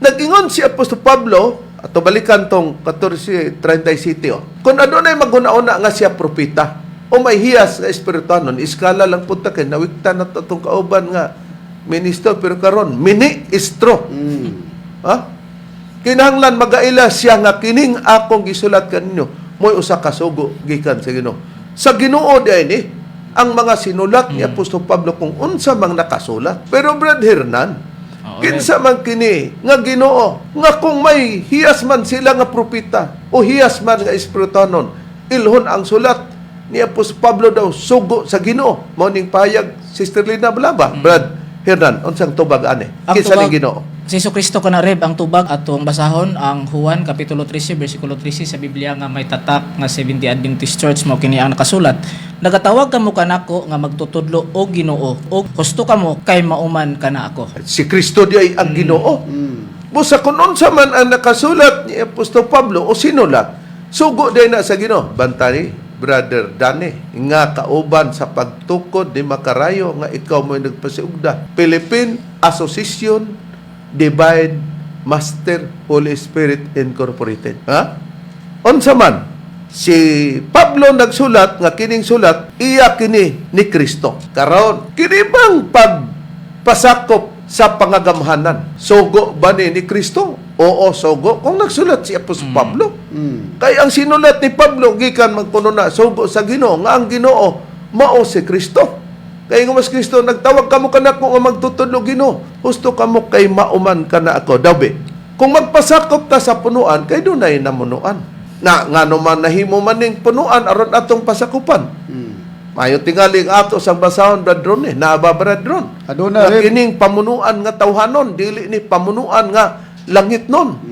A: nag-ingon si Apostol Pablo, ato balikan tong 14:37 oh. Kung adunay maghuna-una nga siya propeta o may hiyas nga espirituanon, iskala lang punta kay nawikta na to tong kauban nga ministro pero karon mini-istro. Ha? Kinahanglan magaila siya nga kining akong gisulat kaninyo mo'y usa ka sugo gikan sa Ginoo. Sa Ginoo diay ni ang mga sinulat ni Apostol Pablo kung unsa mang nakasulat. Pero Brad Hernan,
C: Oo,
A: kinsa man kini nga Ginoo nga kung may hiyas man sila nga propeta o hiyas man nga espirituanon, ilhon ang sulat ni Apostol Pablo daw sugo sa Ginoo. Mao ning pahayag, Sister Lina Blaba. Brad Hernan, unsang tubag ani?
C: Ang
A: Kinsa ning
C: tubag-
A: Ginoo?
C: Si Jesu Kristo kana, Reb, ang tubag atong basahon ang Juan kapitulo 13 bersikulo 13 sa Biblia nga may tatak nga Seventh Adventist Church. Mao kini ang nakasulat: "Nagatawag kamo kanako nga magtutudlo og Ginoo og husto kamo kay mauman kana ako."
A: Si Kristo di ay ang Ginoo. Busa kung unsa man ang nakasulat ni Apostol Pablo o sinulat, sugo din na sa Ginoo. Bantay, Brother Danny, nga kauban sa pagtukod ni Makarayo nga ikaw mo'y nagpasiugda. Philippine Association Divine Master Holy Spirit Incorporated. Ha? Unsa man, si Pablo nagsulat nga kining sulat iya kini ni Kristo. Karon, kini bang pagpasakop sa pangagamhanan, sugo ba ni Kristo? Oo, sugo. Kung nagsulat si Apostol Pablo. Kay ang sinulat ni Pablo gikan magpuno na sugo sa Ginoo nga ang Ginoo mao si Kristo. Kay nga mas Kristo nagtawag kamo kanako nga magtutudlo Ginoo. Husto kamo kay mauman kana ako. Daw be. Kung magpasakop ta sa punuan kay dunay namunuan. Na ngano man nahimo man ning punuan aron atong pasakupan? Mayo tingali ang ato sang basahon, Brad Ron eh. Naa ba, Brad Ron?
D: Aduna,
A: Nga
D: Reb.
A: kining pamunuan nga tawhanon dili ni pamunuan nga langit nun.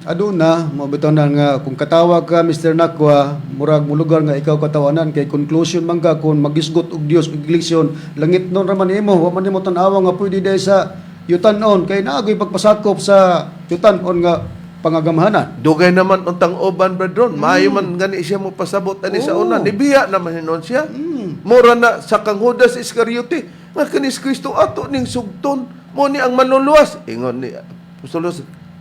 D: Aduna, mabitaw na nga kung katawag ka Mr. Nakwa, murag mulugar nga ikaw katawanan kay conclusion man ka kung magisgot og Dios og eleksyon, langit nun ra man imo, wa man nimo tan-awa nga pwede dai sa yutanon kay naagoy pagpasakop sa yutanon nga pangagamhanan.
A: Dugay naman untang uban, Brad Ron. Maayo man gani siya mo pasabot ani sa una. Nibiya naman hinon siya. Mura na sa kang Judas Iscariote. Nga kinis Kristo ato ning sugton. Mo ni ang manluluwas. Ingon ni Apostol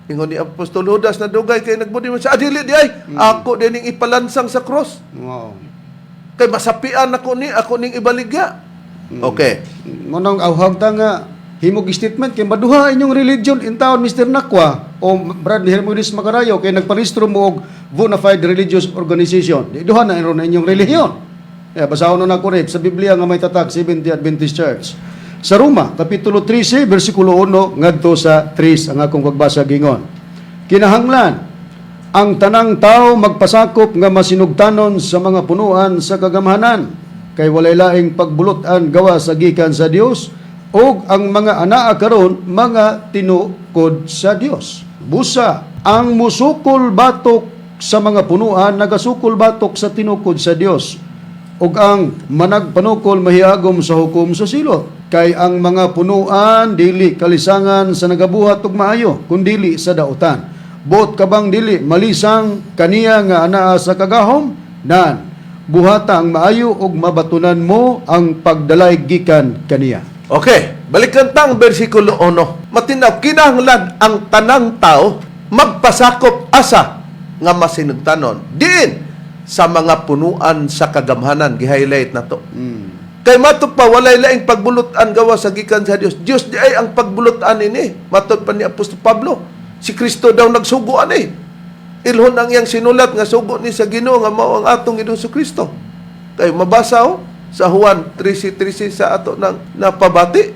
A: Ingon ni Apostol Judas na dugay kay nagbudi man siya. Ah, dili di ay. Ako din ning ipalansang sa cross. Kay masapian ako ni ako ning ibaligya. Okay.
D: Mo nang awhag ta nga himog statement kay maduha inyong religion in town, Mr. Nakwa o Brad Hermodes Macarayo, kay nagparehistro mo og bona fide religious organization. Di duha na ron inyong relihiyon. Yeah, basahon na nako, Reb, sa Biblia nga may tatak Seventh Adventist Church. Sa Roma, kapitulo 13, bersikulo 1 ngadto sa 3 ang akong pagbasa gingon. Kinahanglan ang tanang tao magpasakop nga masinugtanon sa mga punuan sa kagamhanan kay walay laing pagbulutan gawa sa gikan sa Dios ug ang mga anaa karon mga tinukod sa Dios. Busa ang musukol batok sa mga punuan nagasukol batok sa tinukod sa Dios ug ang managpanukol mahiagom sa hukom sa silot kay ang mga punuan dili kalisangan sa nagabuhat og maayo kundili sa dautan. Buot ka bang dili malisang kaniya nga anaa sa kagahom? Nan, buhata ang maayo ug mabatunan mo ang pagdalay gikan kaniya.
A: Okay, balikan ta ang bersikulo 1. Matinaw, kinahanglan ang tanang tao magpasakop asa nga masinugtanon. Diin sa mga punuan sa kagamhanan, gi-highlight na to. Kay matok pa walay laing pagbulutan gawa sa gikan sa Dios. Dios di ay ang pagbulutan ini. Matod pa ni Apostol Pablo. Si Kristo daw nagsugo ani. Ilhon ang iyang sinulat nga sugo ni sa Ginoo nga mao ang atong Ginoong Kristo. Kay mabasa oh, sa Juan 13:13 sa ato nang napabati.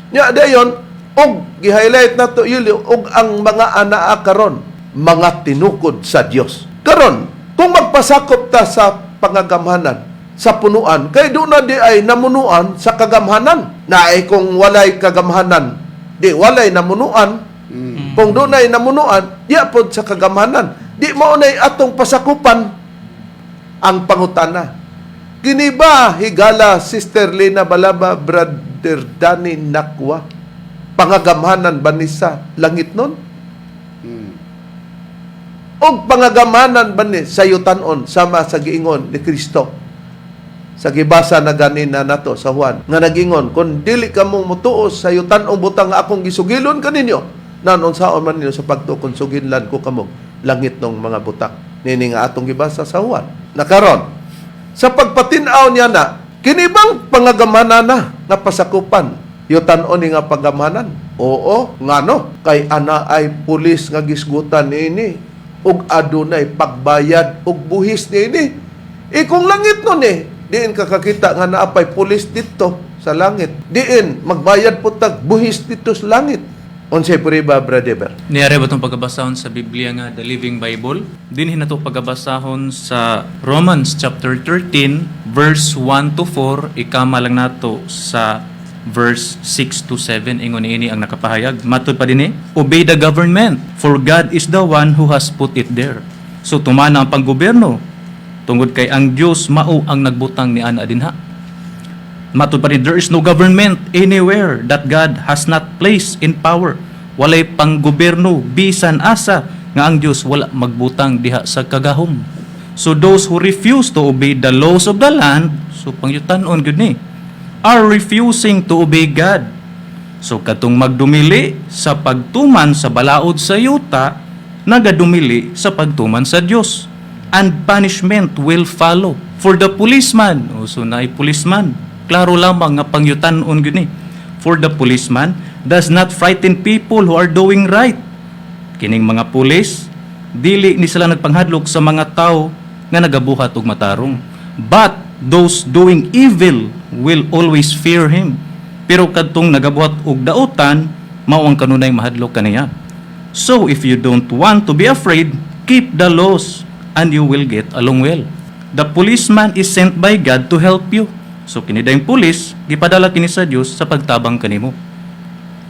A: Nya dayon og gi-highlight nato yun og ang mga anaa karon mga tinukod sa Dios. Karon, kung Kung magpasakop ta sa pangagamhanan, sa punuan, kay doon na di ay namunuan sa kagamhanan. Na ay kung walay kagamhanan, di walay namunuan. Kung doon ay namunuan, di pod sa kagamhanan. Di mao nay atong pasakupan ang pangutana. Kini ba higala, Sister Lena Balaba, Brother Danny Nakwa? Pangagamhanan ba ni sa langit nun? Og pangagamhanan ba ni sa yutanon sama sa giingon ni Kristo? Sa gibasa na ganina nato sa Juan nga nagingon, "Kung dili kamo motuo sa yutanong butang nga akong gisugilon kaninyo, nanon saon man ninyo sa pagtuo kung suginlan ko kamo langit ng mga butang?" Nini nga atong gibasa sa Juan. Nakaron sa pagpatin-aw niya na kini bang pangagamhanan na nga pasakupan yutan-on ni nga paggamhanan? Oo, ngano? Kay ana ay pulis nga gisgutan niini ug adunay pagbayad og buhis niini. E kung langit nun eh, diin ka kakita nga naapay pulis dito sa langit? Diin magbayad po tag buhis dito sa langit? Unsay puriba, brother?
B: Niyari ba itong pagkabasahon sa Biblia nga The Living Bible? Dinhi na ito pagkabasahon sa Romans chapter 13 verse 1 to 4, ikama lang nato sa verse 6 to 7. Ingon niini ang nakapahayag. Matud pa dinhi, "Obey the government, for God is the one who has put it there." So tumana ang panggobyerno tungod kay ang Dios mao ang nagbutang ni ana dinha. Matud pa rin, "There is no government anywhere that God has not placed in power." Walay panggobyerno bisan asa nga ang Dios wala magbutang diha sa kagahom. "So those who refuse to obey the laws of the land," so pangyutan-on gyud ni, "are refusing to obey God." So katong magdumili sa pagtuman sa balaod sa yuta, nagadumili sa pagtuman sa Dios. "And punishment will follow. For the policeman," oh, so naay policeman, klaro lamang nga pangyutan-on gyud ni. "For the policeman does not frighten people who are doing right." Kining mga pulis, dili ni sila nagpanghadlok sa mga tao nga nagabuhat og matarong. "But those doing evil will always fear him." Pero kadtong nagabuhat og dautan, mao ang kanunay mahadlok kaniya. "So if you don't want to be afraid, keep the laws and you will get along well. The policeman is sent by God to help you." So kini dayong pulis, gipadala kini sa Dios sa pagtabang kanimo.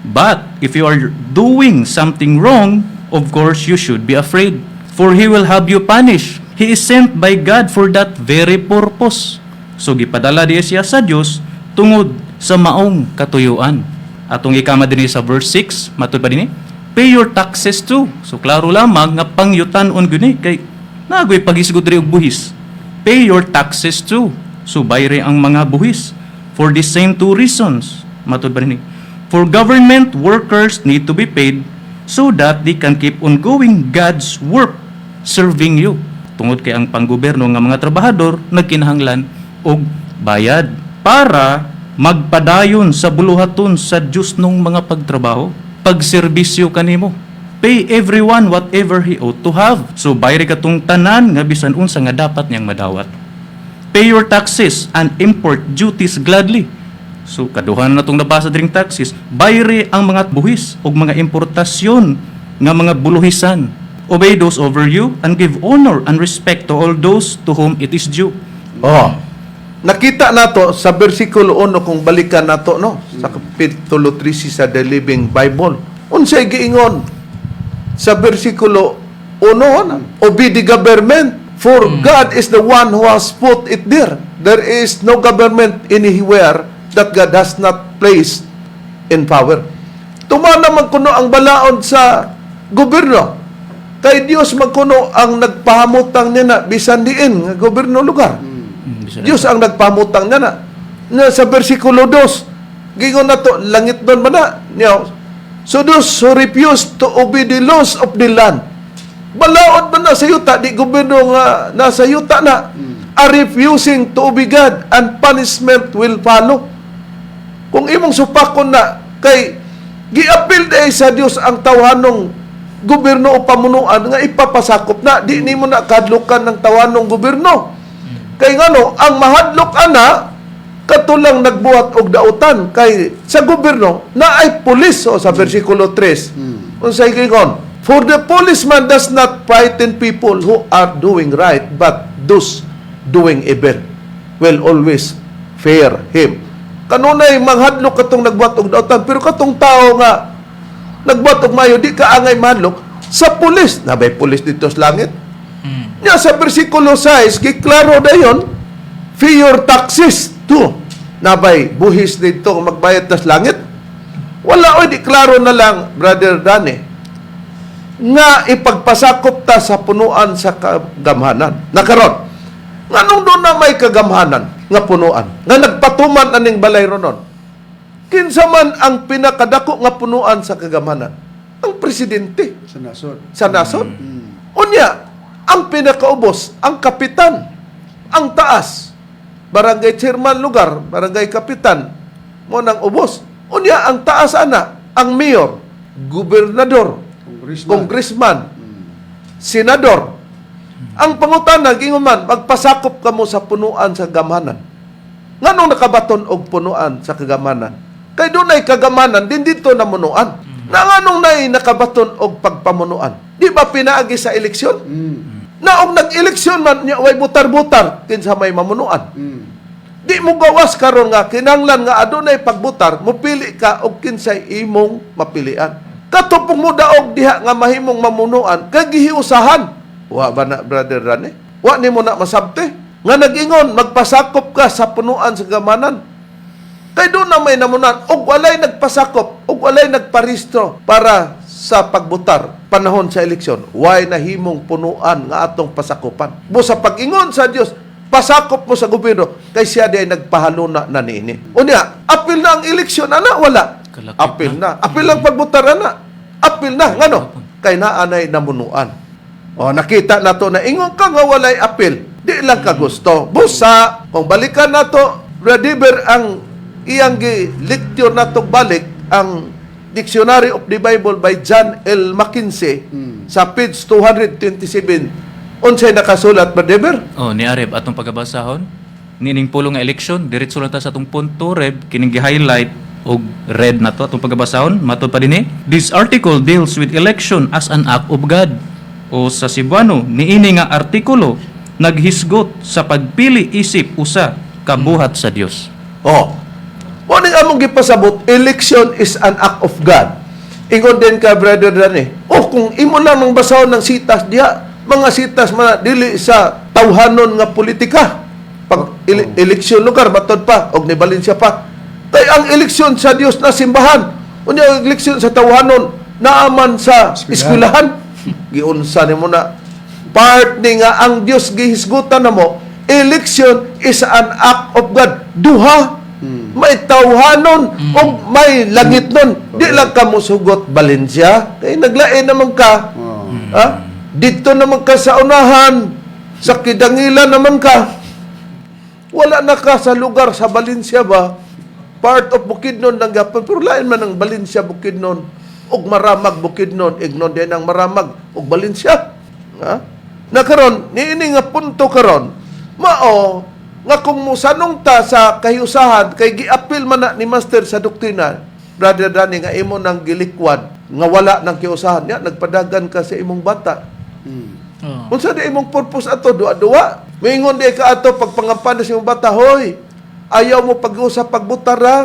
B: "But if you are doing something wrong, of course you should be afraid, for he will have you punished. He is sent by God for that very purpose." So gipadala diya siya sa Dios tungod sa maong katuyuan. Atong ikama dinhi sa verse 6, matud pa dinhi, "Pay your taxes too." So klaro lamang nga pangyutan-on gyud ni kay nagoy paghisgot diri og buhis. "Pay your taxes too." So bayri ang mga buhis for the same two reasons. Matud pa dinhi, "For government workers need to be paid so that they can keep on going God's work serving you." Tungod kay ang panggobyerno nga mga trabahador nagkinahanglan og bayad para magpadayon sa buluhaton sa Dios nung mga pagtrabaho, pagserbisyo kanimo. "Pay everyone whatever he ought to have." So bayri katong tanan nga bisan unsa nga dapat niyang madawat. "Pay your taxes and import duties gladly." So kaduha na natong nabasa diring taxes, bayri ang mga buhis ug mga importasyon nga mga buluhisan. "Obey those over you and give honor and respect to all those to whom it is due."
A: Oh. Nakita nato sa bersikulo 1, kung balikan nato, no, sa kapitulo 13 sa The Living Bible. Unsay giingon sa bersikulo 1? Ano? "Obey the government, for God is the one who has put it there. There is no government anywhere that God has not placed in power." Tumana man kuno ang balaod sa gobyerno. Kay Dios man kuno ang nagpahamutang niya na bisan diin nga gobyerno lugar. Diyos ang nagpamutang niya na. Na sa bersikulo 2, gingon na to, langit doon ba na? Niya, "So those who refuse to obey the laws of the land," balaod ba na sa yuta, di gobyerno nga nasa yuta na, "are refusing to obey God and punishment will follow." Kung imong supakon na, kay giapil day sa Dios ang tawhanong gobyerno o pamunuan nga ipapasakop na, di nimo na kadlukan ng tawhanong gobyerno. Kay ngano, ang mahadlok ana katulang nagbuhat og dautan kay sa gobyerno na ay pulis o sa bersikulo 3. Unsay giingon? For the policeman does not frighten people who are doing right, but those doing evil will always fear him. Kanunay manghadlok katong nagbuhat og dautan, pero katong tao nga nagbuhat og mayo, di ka angay mahadlok sa pulis. Naa bay pulis didto sa langit? Nya sa versikulo 6, giklaro dayon, pay your taxes too. Naa bay buhis didto nga magbayad ta sa langit? Wala oy, di klaro na lang, Brother Danny, nga ipagpasakop ta sa punuan sa kagamhanan. Nakaron, nganong doon na may kagamhanan nga punuan, nga nagpatuman aning balay ronon? Kinsa man ang pinakadako nga punuan sa kagamhanan? Ang presidente
D: Sa nasod.
A: Sa nasod. Unya, ang pinakaubos, ang kapitan, ang taas, barangay chairman lugar, barangay kapitan, mao nang ubos. Unya, ang taas ana, ang mayor, gobernador,
D: Congressman.
A: Congressman, senador. Ang pangutana, gingon man, magpasakop kamo sa punuan sa gamhanan. Nganong nakabaton og punuan sa kagamhanan? Kay dunay kagamhanan din didto namunuan. Na nganong nay nakabaton og pagpamunuan? Di ba pinaagi sa eleksyon? Na og nag-eleksyon man nya way butar-butar, kinsa may mamunuan? Di mo gawas karon nga kinanglan nga adunay pagbutar, mopili ka og kinsay imong mapilian. Katupong mo daog diha nga mahimong mamunuan, kay gihiusahan. Wa ba na, Brother Rane? Wa nimo na masabte? Nga nag-ingon, magpasakop ka sa punuan sa gamanan. Kay doon na may namunan, og walay nagpasakop, og walay nagparehistro para sa pagbutar panahon sa eleksyon, way nahimong punuan nga atong pasakopan. Mo sa pag-ingon sa Dios, pasakop mo sa gobyerno, kay siya di ay nagpahaluna na niini. Unya, apil na ang eleksyon, ana, wala?
B: Kalakip.
A: Apil na. Apil ang pagbutar, ana. Apil na. Ngano? Kay naanay namunuan. O, nakita na to na ingon ka nga walay apil. Di lang ka gusto. Busa, kung balikan na to, Bradiber, ang iyang gi-lecture na to balik, ang Dictionary of the Bible by John L. Mackenzie sa page 227. Unsay nakasulat, Bradiber?
B: Oh, ni Areb, atong pagabasahon nining pulong nga election, diretso lang ta sa atong punto, Reb, kining gi-highlight og red na to atong pagabasahon. Matod pa dinhi, this article deals with election as an act of God. O sa Cebuano, niini nga artikulo naghisgot sa pagpili isip usa ka buhat sa Dios.
A: Oh. Mao ning among gipasabot, election is an act of God. Ingon din ka, Brother Danny. Oh, kung imo lang mang basahon ng sitas diha, mga sitas man dili sa tawhanon nga politika. Pag eleksyon lugar matod pa og ni Valencia pa. Kay ang eleksyon sa Dios na simbahan, unya ang eleksyon sa tawhanon naaman sa eskwelahan. Giunsa nimo na part ni nga ang Dios gihisgutan namo, election is an act of God. Duha, may tawhanon ug may langit nun. Di lang ka musugot Valencia kay naglain naman ka. Ha, didto naman ka sa unahan, sa Kidangilan naman ka, wala na ka sa lugar sa Valencia ba? Part of Bukidnon lang gapon, pero lain man ang Valencia Bukidnon ug Maramag Bukidnon, ignon din ang Maramag ug Valencia. Ha? Na karon niini nga punto karon, mao nga kung musanong ta sa kahiusahan kay giapil man na ni Master sa doktrina, Brother Danny, nga imo nang gilikwad nga wala nang kiusahan niya, nagpadagan ka sa imong bata. Unsa di imong purpose ato duwa-duwa? Moingon di ka ato pagpangampan sa imong bata, "Hoy, ayaw mo pag-usap pagbutar ha.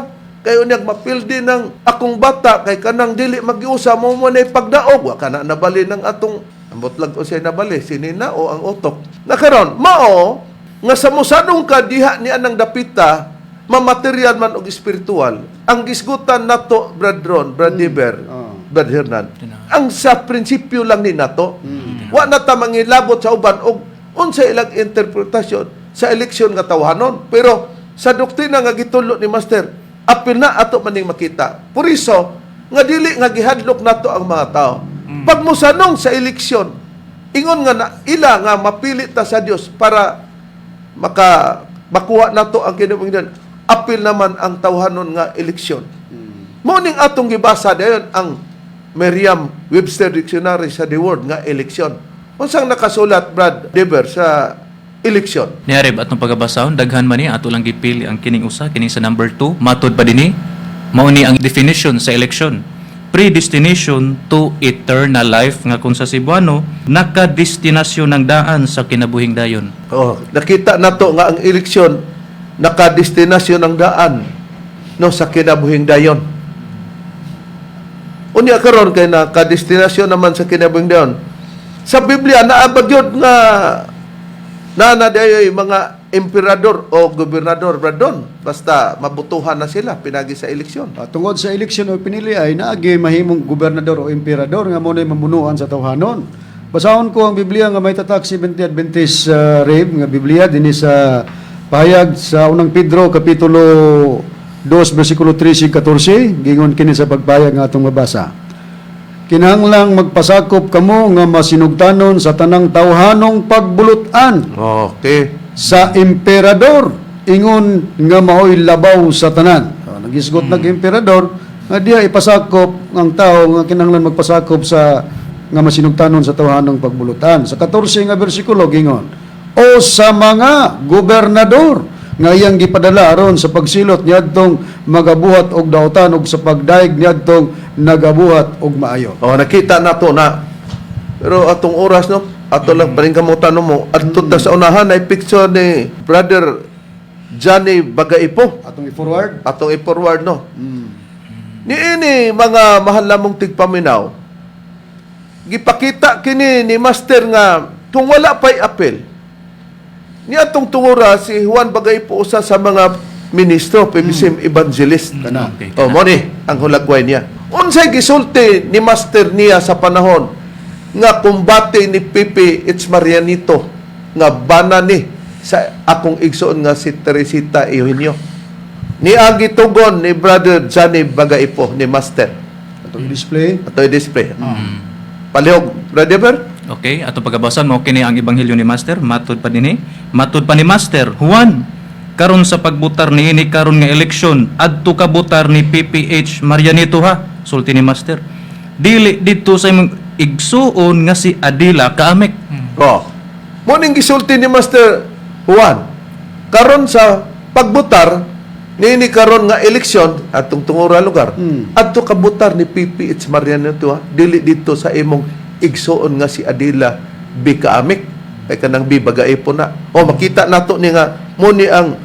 A: Kay unyag mapildi ng akong bata kay kanang dili magiusa mo mo na pagdaog." Wa kana nabali ng atong ambot lang ko siya nabali sinina o ang utok. Na karon mao nga sa musanong ka diha ni anang dapita, mamaterial man og espiritual. Ang gisgutan nato, Brad Ron, Brad Diber, Brad Hernan. Ang sa prinsipyo lang ni nato. Wa na ta mangilabot sa uban og unsa ilang interpretasyon sa eleksyon nga tawhanon. Pero sa doktrina nga gitulo ni Master, apil na ato maning makita. Puriso nga dili nga gihadlok nato ang mga tao. Pag mosanong sa eleksyon, ingon nga na, ila nga mapili ta sa Dios para makuha nato ang kinabuhi. Apil naman ang tawhanon nga eleksyon. Mao ning atong gibasa dayon ang Merriam-Webster Dictionary sa the word nga eleksyon. Unsang nakasulat, Brad Deber, sa eleksyon?
B: Ni Areb, atong pagabasahon, daghan man ni, ato lang gipili ang kining usa, kining sa number 2, matod pa dinhi, mao ni ang definition sa election. Predestination to eternal life nga kung sa Cebuano, nakadestinasyon ng daan sa kinabuhing dayon.
A: Oh, nakita nato nga ang eleksyon nakadestinasyon ang daan, no, sa kinabuhing dayon. Unya karon kay nakadestinasyon naman sa kinabuhing dayon. Sa Biblia naa ba gyud nga naa na diay mga emperador o gobernador bradon, basta mabutuhan na sila pinagi sa eleksyon?
D: Tungod sa eleksyon o pinili ay naagi mahimong gobernador o emperador nga mo mamunuan sa tawhanon. Basahon ko ang Biblia nga may tatak 70 Adventist Rave nga Biblia dinhi sa pahayag sa unang Pedro kapitulo 2 bersikulo 13 ug 14, gingon kini sa pagpayag nga atong mabasa. Kinahanglang magpasakop kamo nga masinugtanon sa tanang tawhanong pagbulutan sa emperador, ingon nga maoy labaw sa tanan. So, nagisgot nag emperador nga diya ipasakop ang tao nga kinahanglan magpasakop sa nga masinugtanon sa tawhanong pagbulutan. Sa 14 nga bersikulo gingon, o sa mga gobernador nga iyang gipadala aron sa pagsilot niadtong magabuhat og dautan ug sa pagdaig niadtong nagabuhat og maayo.
A: Oh, nakita nato na. Pero atong oras, no, ato lang paningkamutan mo adto ta sa unahan ay picture ni Brother Johnny Bagaipo.
D: Atong i-forward.
A: Atong i-forward, no. Niini mga mahal namong tigpaminaw. Gipakita kini ni Master nga kung wala pa'y apel. Ni atong tungura si Juan Bagaipo, usa sa mga ministro, PBCM evangelist.
D: Kana.
B: Okay.
A: Oh, mo ni ang hulagway niya. Unsay gisulti ni Master niya sa panahon nga kumbate ni Pipi It's Marianito nga bana ni sa akong igsoon nga si Teresita Eugenio? Niagi tugon ni Brother Johnny Bagaipo ni Master.
D: Atong i-display.
A: Ato i-display. Palihog, Brother Ber?
B: Okay, ato pagabasan mo kini ang ebanghelyo ni Master, matud pa dinhi. Matud pa ni Master Juan, karon sa pagbutar niini karon nga eleksyon, adto ka butar ni PPH Marianito ha, sulti ni Master. Dili didto sa imong igsuon nga si Adila Kaamek.
A: Oh. Mo ning gisulti ni Master Juan. Karon sa pagbutar niini karon nga eleksyon atong tungura lugar. Adto ka butar ni PPH Mariano to ha. Dili dito sa imong igsuon nga si Adila B. Kaamik. Kay kanang B Bagaipo na. O makita nato ni nga mo ni ang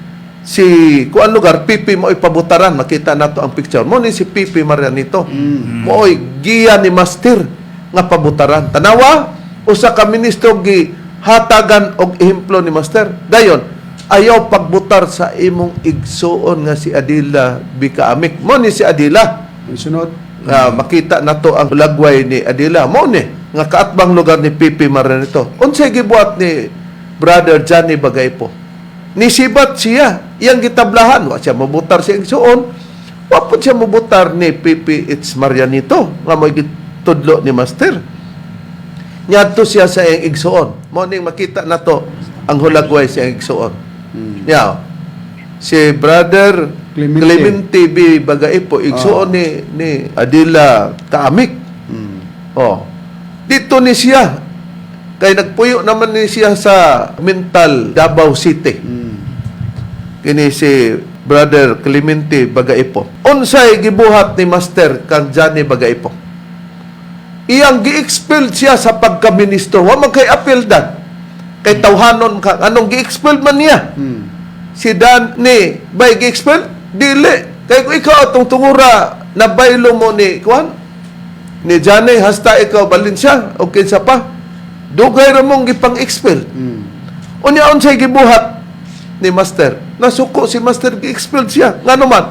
A: si kuan lugar PP mo ipabutaran, makita nato ang picture mo ni si PP Marianito. Mooy giya ni Master nga pabutaran. Tanawa, usa ka ministro gi hatagan og ehemplo ni Master. Dayon, ayaw pagbutar sa imong igsuon nga si Adila Bikaamik. Mo ni si Adila.
D: Ang sunod.
A: Nga makita nato ang lagway ni Adila. Mo ni nga kaatbang lugar ni Pipi Marianito. Unsay gibuhat ni Brother Johnny Bagaypo? Nisibat siya, iyang gitablahan, wa siya mabutar sa igsuon, wa pud siya mabutar ni Pipi It's Marianito nga mo'y gitudlo ni Master. Niadto siya sa iyang igsuon. Mo ning makita nato ang hulagway sa iyang igsuon. Yeah. Si Brother
D: Clemente.
A: Clemente B. Bagaipo, igsuon ni Adila Kaamik. Oh. Dito ni siya. Kay nagpuyo naman ni siya sa Mental Davao City. Kini si Brother Clemente Bagaipo. Unsay gibuhat ni Master kang Johnny Bagaipo? Iyang gi-expel siya sa pagka-ministro. Wa man kay apel dan. Kay tawhanon ka. Anong gi-expel man niya? Si Dan ni bay gi-expel? Dili. Kay kung ikaw atong tungura na baylo mo ni kuan ni Johnny hasta ikaw Valencia o kinsa pa. Dugay ra mong gipang-expel. Unya unsay gibuhat ni Master? Nasuko si Master, gi-expel siya. Ngano man?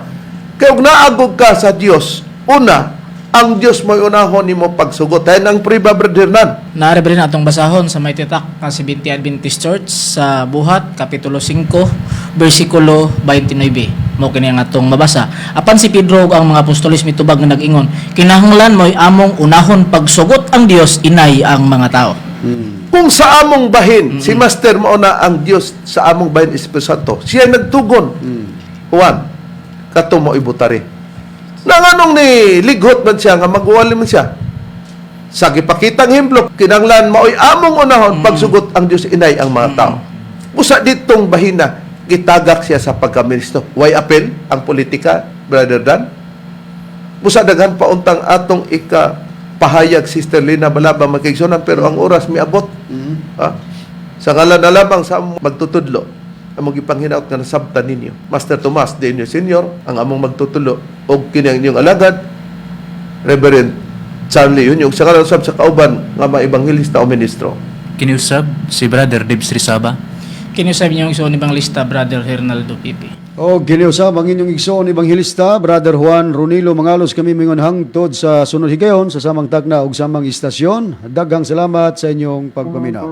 A: Kay og naagog ka sa Dios, una, ang Dios mo'y unahon nimo pagsugot. Tayo ng priba, Brother Hernan.
C: Naari ba rin atong basahon sa may titak nga 70 Adventist Church sa Buhat kapitulo 5 bersikulo 29. Mo kini ang atong mabasa. Apan si Pedro ug ang mga apostoles mitubag nga nag-ingon, kinahanglan mo'y among unahon pagsugot ang Dios inay ang mga tao.
A: Kung sa among bahin, si Master mao na ang Dios sa among bahin Espiritu Santo. Siya nagtugon. Juan, kato mo ibutari. Nanganong ni lighot man siya nga magwali man siya. Sa gipakitang himlo, kinanglan maoy among unahon pagsugot ang Dios inay ang mga tao. Busa ditong bahina, gitagak siya sa pagkaministro. Why apel ang politika, Brother Dan? Busa daghan pa untang atong ika pahayag, Sister Lina Balaba, mga kaigsuonan, pero ang oras miabot. Ha? Sa ngalan na lamang sa among magtutudlo, among gipanghinaot nga nasabtan ninyo. Master Tomas de Inyo Senior, ang among magtutulo, og kini ang inyong alagad, Reverend Charlie Yunyong, sa ngalan usab sa kauban nga mga ebanghelista o ministro.
B: Kiniusab si Brother Dibs Rizaba.
C: Kini usab inyong igsoon Evangelista, Brother Hernaldo Pipi.
D: O kini usab ang inyong igsoon Ebanghelista, Brother Juan Ronilo Mangalos. Kami mingon hangtod sa sunod higayon sa samang tagna ug samang istasyon. Daghang salamat sa inyong pagpaminaw.